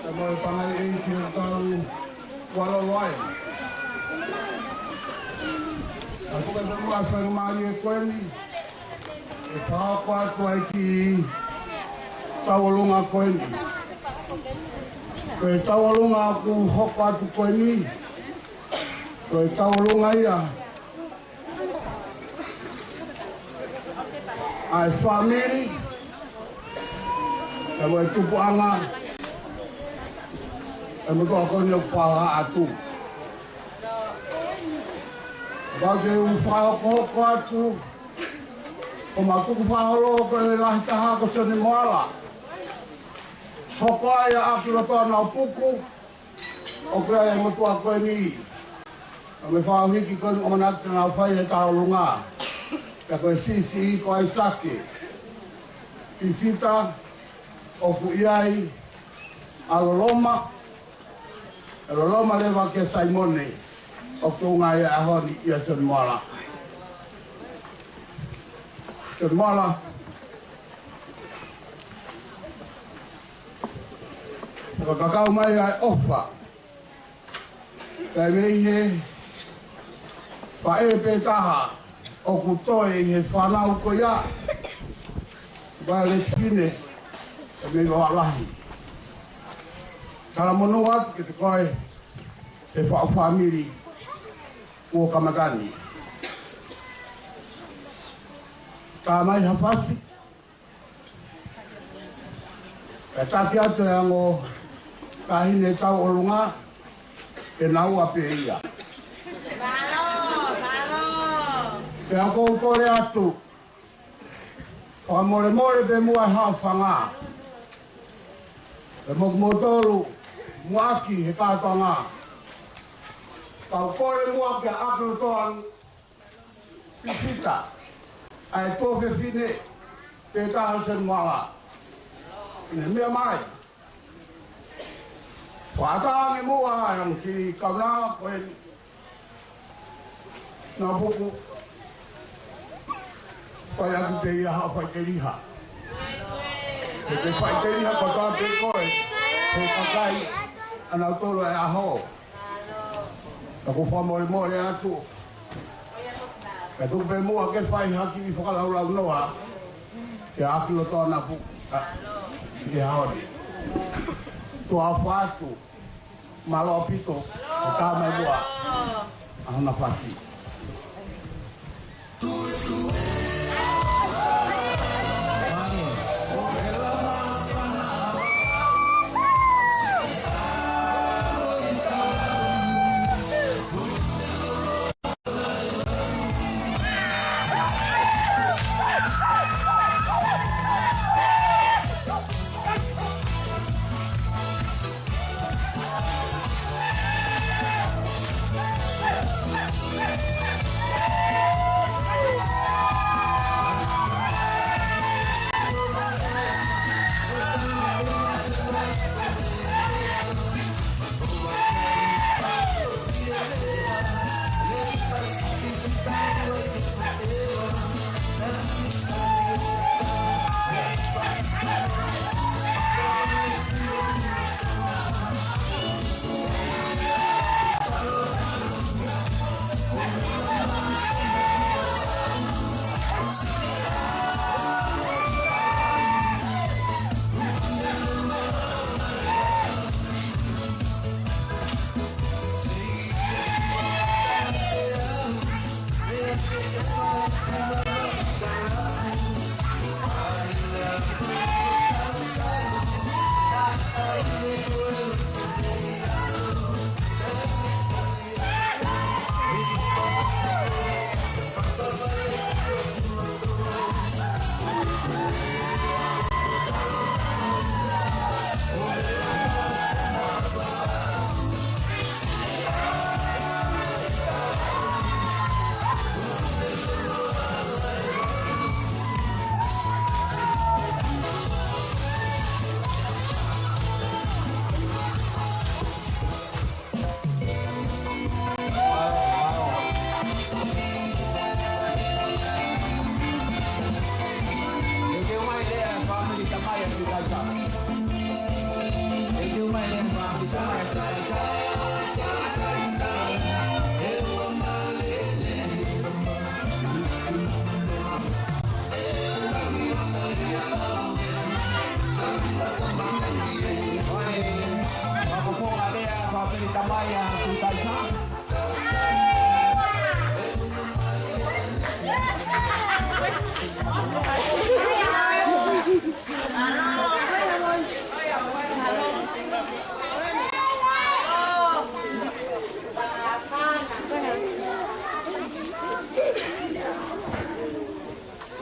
ʻa e moʻui pangai ʻi he kau kualoloa. ʻA e puke pē muʻa faingamālie ko eni, ʻe fakahoko atu ai ki he tauʻolunga ko eni. Ko e tauʻolunga ʻoku hoko atu ko eni, ko e tauʻolunga ia ʻa e fāmili, ʻa e moʻui tupuʻanga, ʻa e motuʻa ko eni ʻoku faʻa atu. Pea ke u fakahokohoko atu, ʻoku mau tuku fakaholo ko e lahi taha ko Sione Moala. Hoko ai ʻa ʻAkiloloa Naupuku, ʻoku ʻi ai e motuʻa ko eni. ʻA e faʻu hiki ko eni ʻoku ʻamanaki ke nau fai e tauʻolunga. Pea ko e siʻisiʻi ko ʻAisake Pipita, ʻoku ʻi ai ʻa Loloma, ʻa Loloma leva kia Saimone, ʻoku tuʻunga ʻi he ʻaho ni ʻia Sione Moala. Sione Moala, fakakau mai ʻa e ʻofa. Kae mei he faʻē pē taha ʻoku toe ʻi he fānau ko ia. Vale fine, kae mei Vavalahi. Talamonū atu kiate koe, ʻe faʻu fāmili kuo kamata ni. Tā mai ha fasi, kae taki atu e ongo taʻahine tauʻolunga, ke nau ʻa pē ia. Mālō, mālō. Pea ʻoku ou kole atu, fakamolemole pē muʻa haʻo fanga. Pea mo kimoutolu muʻaki he kātoanga. Kau kole muʻa kia ʻAkiloloa Pipita, ʻa e tuofefine pē taha ʻo Sione Moala. ʻI he meʻa mai, fakaʻatā ange muʻa ʻa e ongo kiʻi kaunanga ko eni, Naupuku, fai atu pē ia ha faʻiteliha. He te faʻiteliha kotoa pē koe, he kakai ʻanautolu e ʻaho. Ka ʻoku ou fakamolemole atu. Ka tuku pē muʻa ke fai ha kiʻi fakalaulaunoa. Ke ʻapi loto ʻa Napu, ʻa, ke haoni. Tuʻa fatu, mālō ʻaupito, ʻo tā mai muʻa, ʻa hona fasi.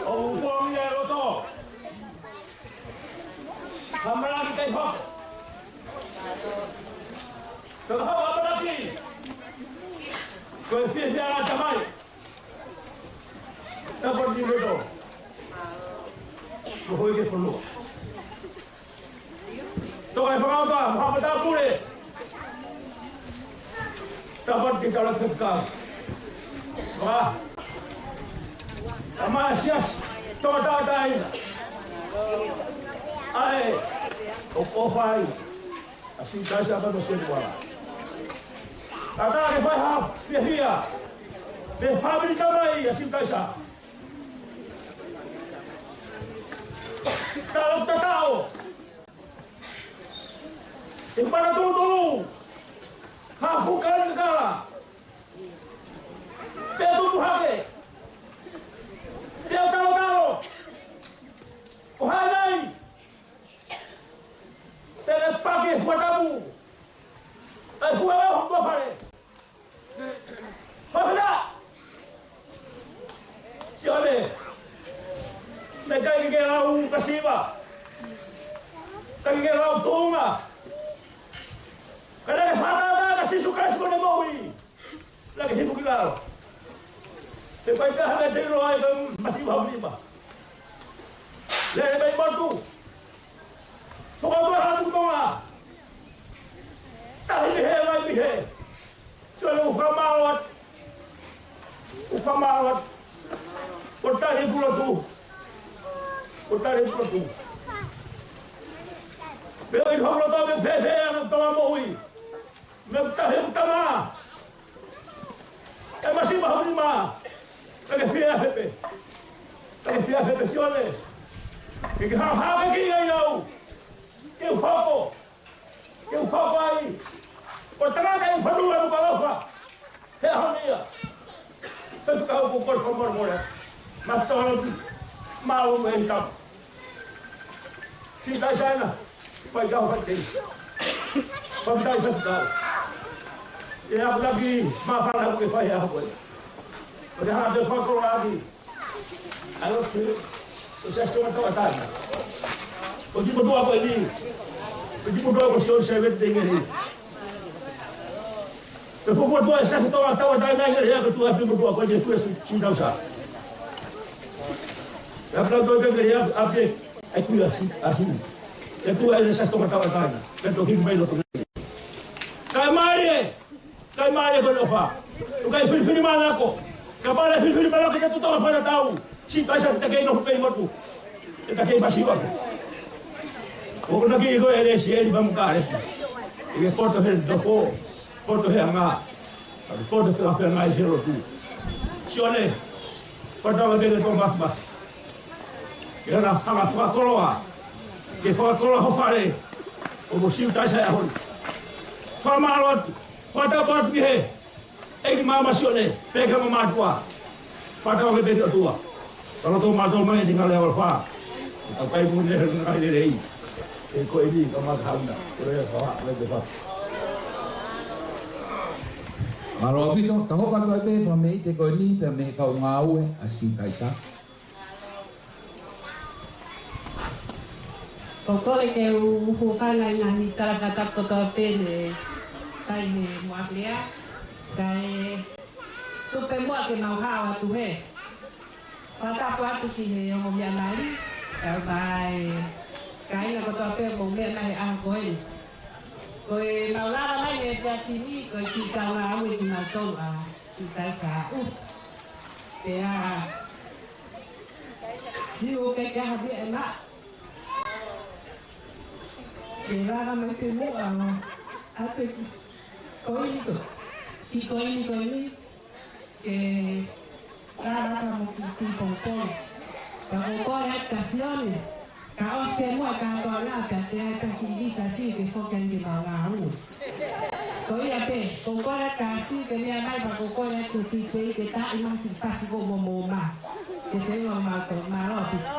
ʻO upongia e loto. Hamalaki kai hoko. Ka hoko hamalaki. Ko e fiefia ʻa Tamai. Tapa ni meto. Ko hoi ke fonua. Toka e fakaʻatā, mo e haʻapaʻatā pule. Tapa ki kala ke kau. Wa. Tamai siasi, toka tātai. ʻAi, ʻo ko fai. ʻA Siutaisa ʻa Manoa Seluala. Tata ke fai ha, fiefia. Pea fāmili Tamai ʻa Siutaisa. Talo tatao. ʻI pana tūtū. Ha fuka ni kala. Pea tupu hake. Pea talotalo. ʻO haʻi nai. Pea ne pake fuatapu. ʻAi fualau hoko fale. Fafela. Sione. Naʻe ʻikai ke lau kasiva. ʻIkai ke lau tuʻunga. Ka naʻe fakatātā kia Sīsū Kalaisi ko ʻene moʻui. Naʻe hifo ki lalo. Te pai ka hana te ro ai ka masiva hau lima. Lele mai motu. Toko atu ha tuku tonga. Tahi mihe, mai mihe. Sio le ufa maot. Ufa maot. Ko tahi pulo tu. Ko tahi pulo tu. Pea ʻi holo tau me fefe ana tama moʻui. Me tahi uta mā. ʻE masiva hau lima. Ka ke fia fepe. Ka ke fia fepe Sione. ʻIkai ke hanga ʻe he kiʻi ʻai au ke u hoko, ke u hoko ai ko e tangata ʻi he fonua ʻoku ʻaloʻofa he ʻaho ni ia. Pea ʻoku ou kole fakamolemole. Mālō ʻaupito, mālō mo e tau. Siʻi Taʻi Saina, fai kau fai tei. Fai tau, fai tau. ʻE ʻalu ʻaki māfana ʻoku ke fai ʻaho ko ē. ʻOku te hanga ʻo fakakoloa ʻaki ʻa e lotu ʻo e Siasi Tongatapu ʻa Taina. ʻO e kiʻi motuʻa ko eni. ʻO e kiʻi motuʻa ko Sione Sēvete Tengelehia. Pea ko e kiʻi motuʻa ʻo e Siasi Tongatapu ʻa Taina ʻi he ʻea ko e tuʻa pē motuʻa ko eni ʻa e Kuia Siʻi, Siʻi Tausa. Pea ko e tuʻa pē Tengelehia ʻa pē ʻa e Kuia Siʻi, ʻa Siʻi. Pea tuʻa ʻi he Siasi Tongatapu ʻa Taina. Pea toki mai loto. Kae mālie. Kae mālie ko e ʻofa. ʻOku ʻikai filifilimānako. Kapau ʻe filifilimānako te tau totongi fakatatau. Siʻi Taʻi Saina, te ta kei nofo pē ʻi motu. Te ta kei masiva ko. ʻOku na ki ko e lesi eni pea mo ka lesi. ʻI he poto he toko. Poto he anga. Poto he anga he lotu. Sione. Fakatauange pē ke tō mafimafi. Ke na hanga fakakoloa. Ke fakakoloa ho fale. ʻO mo Siʻi Taʻi Saina ʻi he ʻaho ni. Fakamālō atu. Fakatapu atu ki he ʻEiki Maama Sione, pea ki he mātuʻa. Fakatauange pē ki he ʻOtua. Talo tō mātou mai ʻi he ngale ʻa Alofa. Tau kai mo ne ngaahi lelei. ʻE ko eni ka mata hauna. Ko e fa, ko e fa. Mālō ʻaupito, ka hoko atu ai pē fakameʻite ko eni, pea mei he kau ngāue ʻa Siʻi Taʻi Saina. ʻOku ou kole ke u hūfanga ʻi he ngaahi tala fakatapu kotoa pē ne fai he moʻa lea. Kae tuku pē muʻa ke mau hao atu he fakatapu atu ki he ongo meʻa mali, kae ʻumaʻā e kāinga kotoa pē ʻoku mou meʻa mai he ʻaho ko eni. Ko e mau lava mai he efiafi ni, ko e kiʻi kaungāue kimautolu ʻa Siʻi Taʻi Saina. Pea Siʻi, ʻoku ʻikai ke ʻi ai ha meʻa ʻe maʻu. Ke lava mai pē muʻa ʻa e kiʻi koini ko, kiʻi koini ko eni. Ke lava ʻo mo kiʻi kiʻi pongipongi. Pea ʻoku ou kole atu kia Sione. Ka ʻosi pē muʻa kātoa lā, pea te ai ta ki visa Siʻi ke foki ange ki he ngāue. Ko ia pē, ʻoku ou kole atu kia Siʻi ke meʻa mai pea ʻoku ou kole atu ki he D J ke taʻi mai kiʻi fasi ko mo mo ma. Ke te ua ma ko, mālō ʻaupito.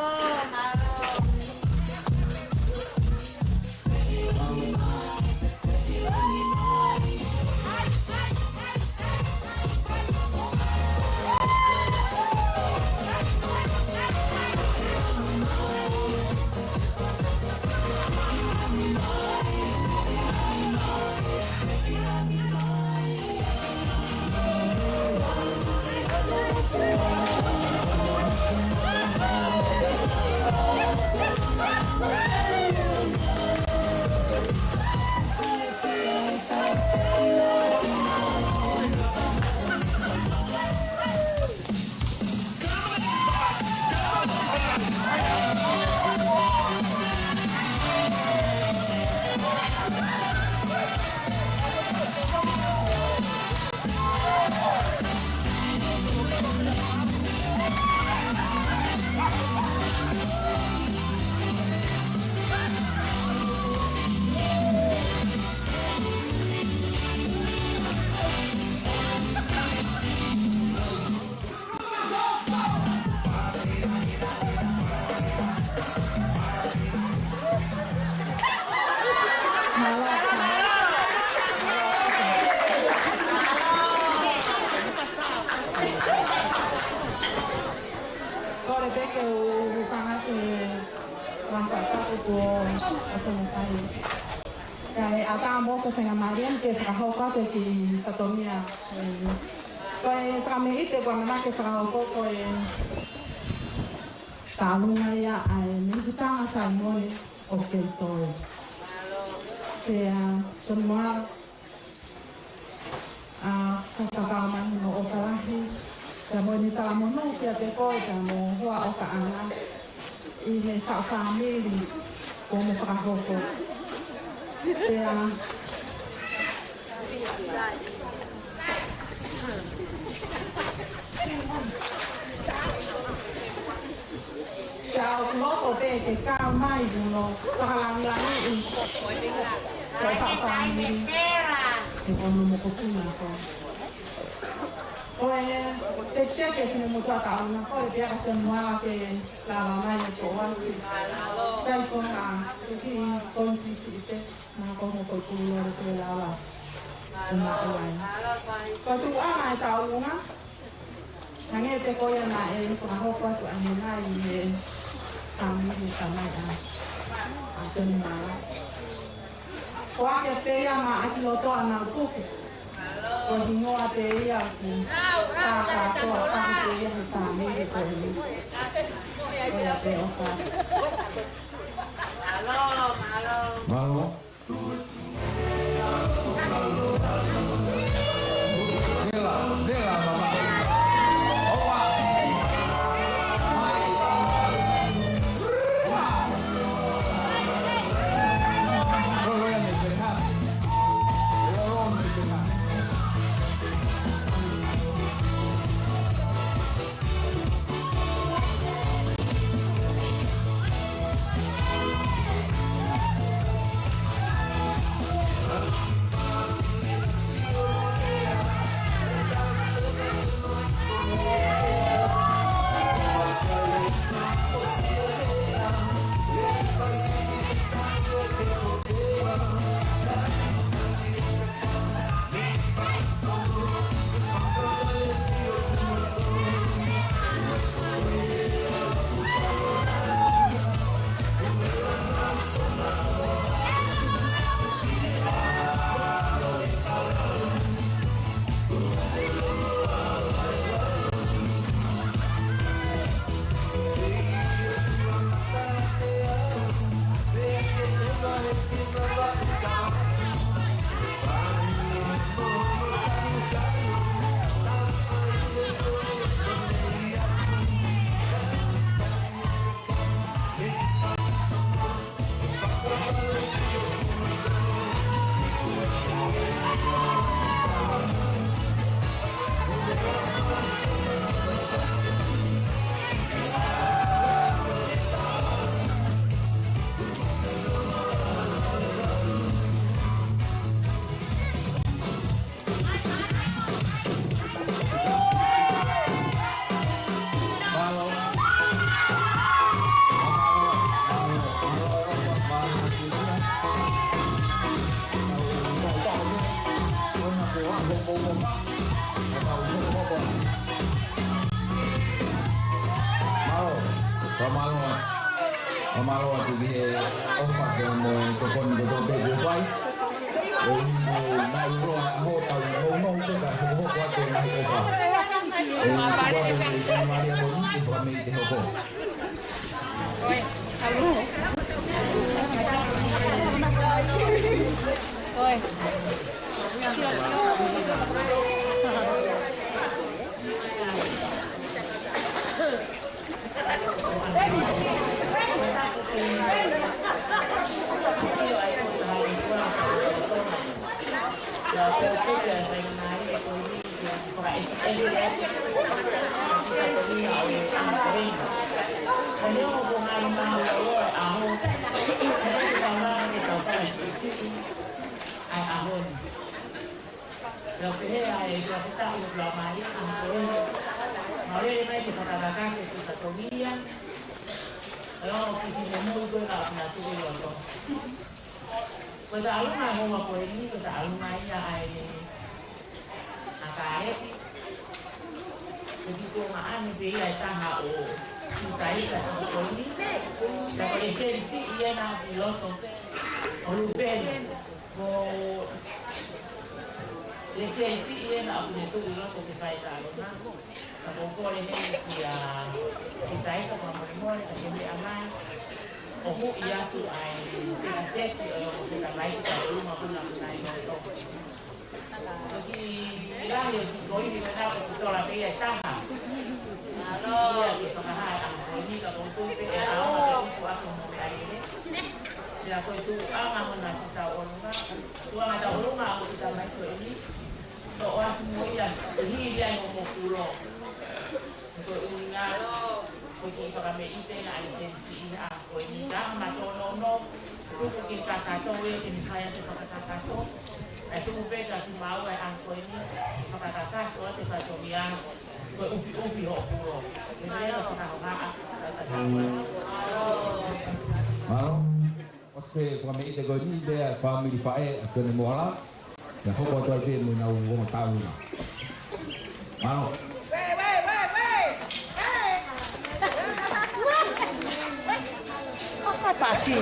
Kole pē ke u hūfanga he ngaahi fakatapu kuo ʻosi fai. Kae ʻatā mo e faingamālie ni ke fakahoko atu e kiʻi fatongia. Ko e fakameʻite ʻoku ou ʻamanaki ke fakahoko ko e tālunga ia ʻa e Mihikutanga Saimone ʻo Keitoi. Pea, Samoa, ʻa, fakatapu mai mo e ʻofa lahi, pea mo e talamonū kiate koe, pea mo ho hoa ʻofaʻanga, ʻi he faʻu fāmili kuo mou fakahoko. Pea, Ka ʻoku loto pē ke kau mai hono fakalangilangiʻi ʻa e fāmili ʻo hono mokopuna ko. Ko e teketeke ʻa Finemotuʻa Taʻonga ko e pea ka te mua ke lava mai ʻo ko atu. Kai ko ha, ko ki konti si te. Naʻa ko mo ko kulu loro ke lava. Ko na o ai. Ko tu a mai Taʻonga. Hangē pē ko ia naʻe fakahoko atu ʻanenai ʻe he fāmili ʻo e tamai ʻa, ʻa Tony Mala. Ko ake pē ia maʻa ki loto ʻa Nau Puke. Ko e hingoa pē ia ʻoku kākātoa taha pē ia he fāmili ko eni. Ko ia pē ʻofa. Mālō. Mālō. Fakamālō atu ki he ʻofa pea mo e tokoni kotoa pē kuo fai. ʻOku mau mālō ʻa e ʻaho tau nounou pē ka hokohoko atu e ngaahi ʻofa. ʻE tuku atu e Santa Maria ko ni ke fakamei te hoko. Pea pehē ʻa e toketā ʻo Pulau Māʻia, ʻa ko e, mau lele mai ke fakakakato e fatongia, ʻo ki he moʻui ko ē naʻa na tuku ʻi loto. Ko e taʻalunga houa ko eni, ko e taʻalunga ia ʻa e, ʻa Kālepi, ko e kiʻi tuongaʻane pē ia ʻe taha ʻo Sutaisa ko eni, ka ko e sēlisi ia naʻa ʻi loto, ʻo Lupeni. Ko e sēlisi ia naʻa ku ne tuʻu ʻi loto ke fai taʻalunga. Ka ko e kole heni kia Sutaisa fakamolemole, ka ke meʻa mai. ʻO huʻi atu ʻa e tekiteki ʻo e ongo fetamaiki taʻalunga ko ena ko ena ʻi loto. Ko e kiʻi lahi ʻo e kiʻi koini ko ena ko e kiʻi tola pē ia ʻe taha. Ia ke fakahā ʻa e koini ka ko e tui pē ʻe ʻaonga ke uku atu mo meʻa lele. Pea ko e tuʻuʻanga hona kiʻi tauʻolunga. Tuʻuʻanga tauʻolunga ʻo e kiʻi tamaiki ko eni. Toʻo atu mo ia, ʻe hili ai mo mo kulo. Ko e ʻuhinga. Ko e kiʻi fakameʻite naʻe ʻi he tenisi ʻi he ʻaho ko eni, ka ma tōnounou, tuku ki he kakato ē ke ne fai atu e fakakakato. ʻE tuku pē kia kimaua e ʻaho ko eni, fakakakato atu e fatongia, ko e ʻufiʻufi hoʻo pulo. Ke lea ki he kahohaʻa, ka ka ka. Mālō. ʻOsi pē fakameʻite ko eni, lea e fāmili faʻē ʻa Sione Moala. ʻIa hoko atu ai pē mo ʻenau ongo taʻu na. Mālō. Papasi.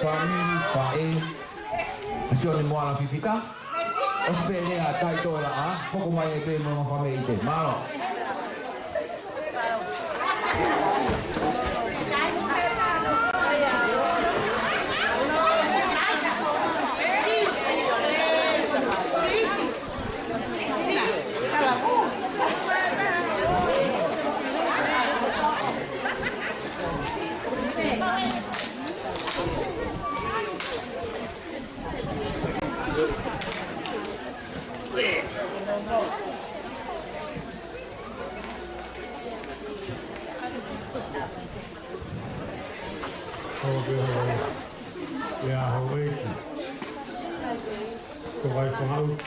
Fāmili faʻē ʻa Sione Moala Fifita. ʻOsi pē lea, taʻitoʻo e laʻā, hoko mai ai pē mo e ongo fakameʻite. Mālō. Ko e houʻeiki, ko e kau fakaʻuta,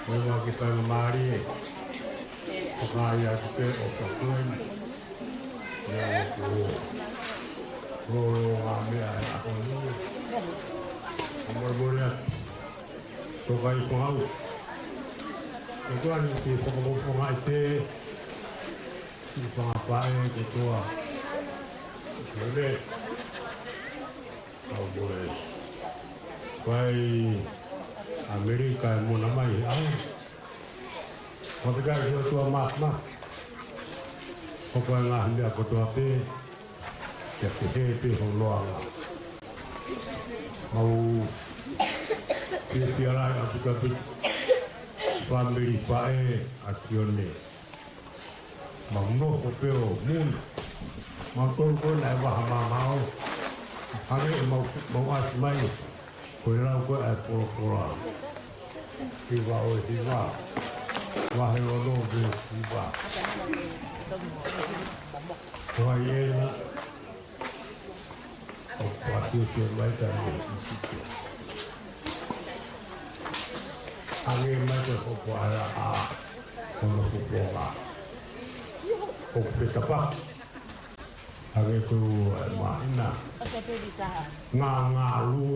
ko e ngaahi faingamālie, ko e kau ia ki te o ka koe ni. Ia, ko, ko ngaahi meʻa ʻa e ʻaho ni. Molemole atu. Tokaipoʻou. Ko e tuʻa ni ke fakafofongaʻi pē siʻi fanga faʻē kotoa. Ko e kau moe. Ko e ʻAmelika ʻe mona mai he ʻaho. Fakafetaʻi ki he ʻOtua Māfimafi. Ko e ngaahi meʻa kotoa pē, ke pehē pē hono anga. Mau fiefia lahi ʻaupito ʻaupito. Fāmili faʻē ʻa Sione. Mau nofo pē ʻo muna. Mau tolu ko ena ʻe vaha mamao. Hangē ʻemau, mau ʻasi mai. Ko e lau ko ē ʻa e polopola. Hiva ʻo e hiva. Vahe ono veesi hiva. Ko hai ena ʻoku pakiukiu mai ka ne isike. Hangē mai ko e hopo ʻa e laʻā. Ko hono hopo ʻa. ʻOku peta paki. Hangē ko e māhina. Ngāngālu.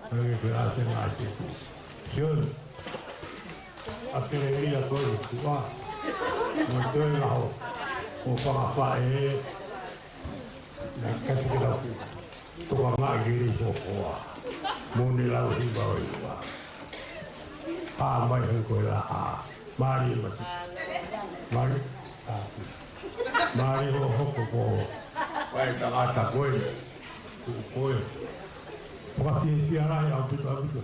Hangē ko e ʻAsenga ʻa Sīsū. Sione. ʻApelēlia ko e tuʻa. Mo e toe laho. Ko fanga faʻē. Naʻe kasi ke lau. Tokangaʻi ke lei hokoa. Mo ne lau hiva ʻo hiva. Pā mai hangē ko e laʻā. Mālie mati. Mālie. Mālie hoʻo hoko ko e tangata ko ē. Ko e. Fakafiefia lahi ʻaupito ʻaupito.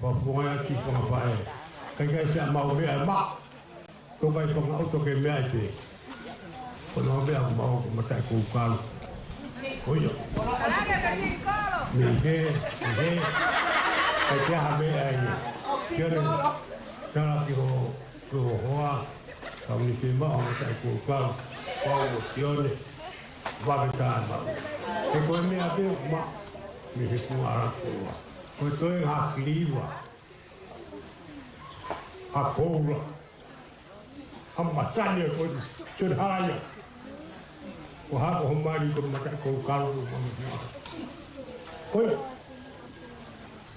Fakafofongaʻi atu siʻi fanga faʻē. Kae ʻikai siʻa mau meʻa ma. Toka i fanga ʻoto ke meʻa ʻi pē. Ko e lau meʻa mau ko Mataʻikoukalu. Ko ia. Mei hē, mei hē. Kae ʻikai ha meʻa ʻi. Sione. Tala ki ho Ko e hoa, kau ni ke maʻu Mataʻikoukalu, kau mo Sione, vave tā maʻu. He ko e meʻa pē ʻoku maʻu, mei he kuonga ʻa e koloa. Ko e toe ngaahi kiliva, ʻa e koula, ʻa e masani ʻa e koula, Sione halaia. Ko e hā ko ho mali ko Mataʻikoukalu, ko e mali. Ko ia,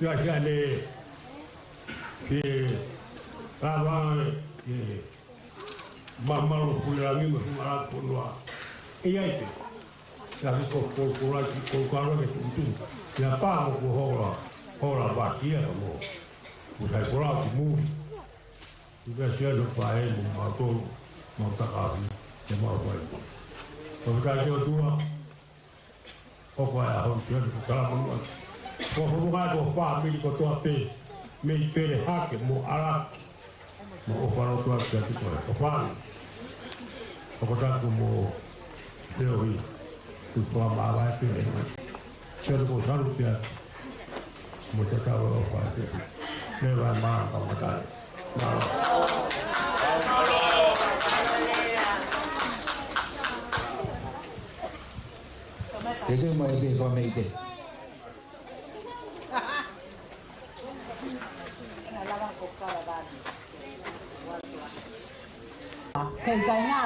ia Sione, ke lava e, ke Mamalu Pulelangi mo Hunga Laku Fonua. ʻE ʻi ai pē. Ia ki ko, ko, ko la ki, ko, ko la ki tuʻutuʻu. Ia pā mo ko hola, hola vaki ia ka mo. Ko sai ko la ki mui. Ia Sione pā ē mo mautolu, mau takafi, te mau fai. Ko ka ki ʻOtua, ʻoku ʻi ai ʻa hono Sione ko Kalamanua. Ko hono ngai ko fāmili kotoa pē, mei Pele hake mo ʻAlaki. Mo ʻofa loto atu kiate koe. ʻOfa atu. Tokotā ko mo Leohi. Tuʻu tua māvae pē. Sione ko salu pē atu. Mo te tau ʻofa atu. Leva e mā ka matai. Mālō. Te te mai pē fāmili te. Kei kainga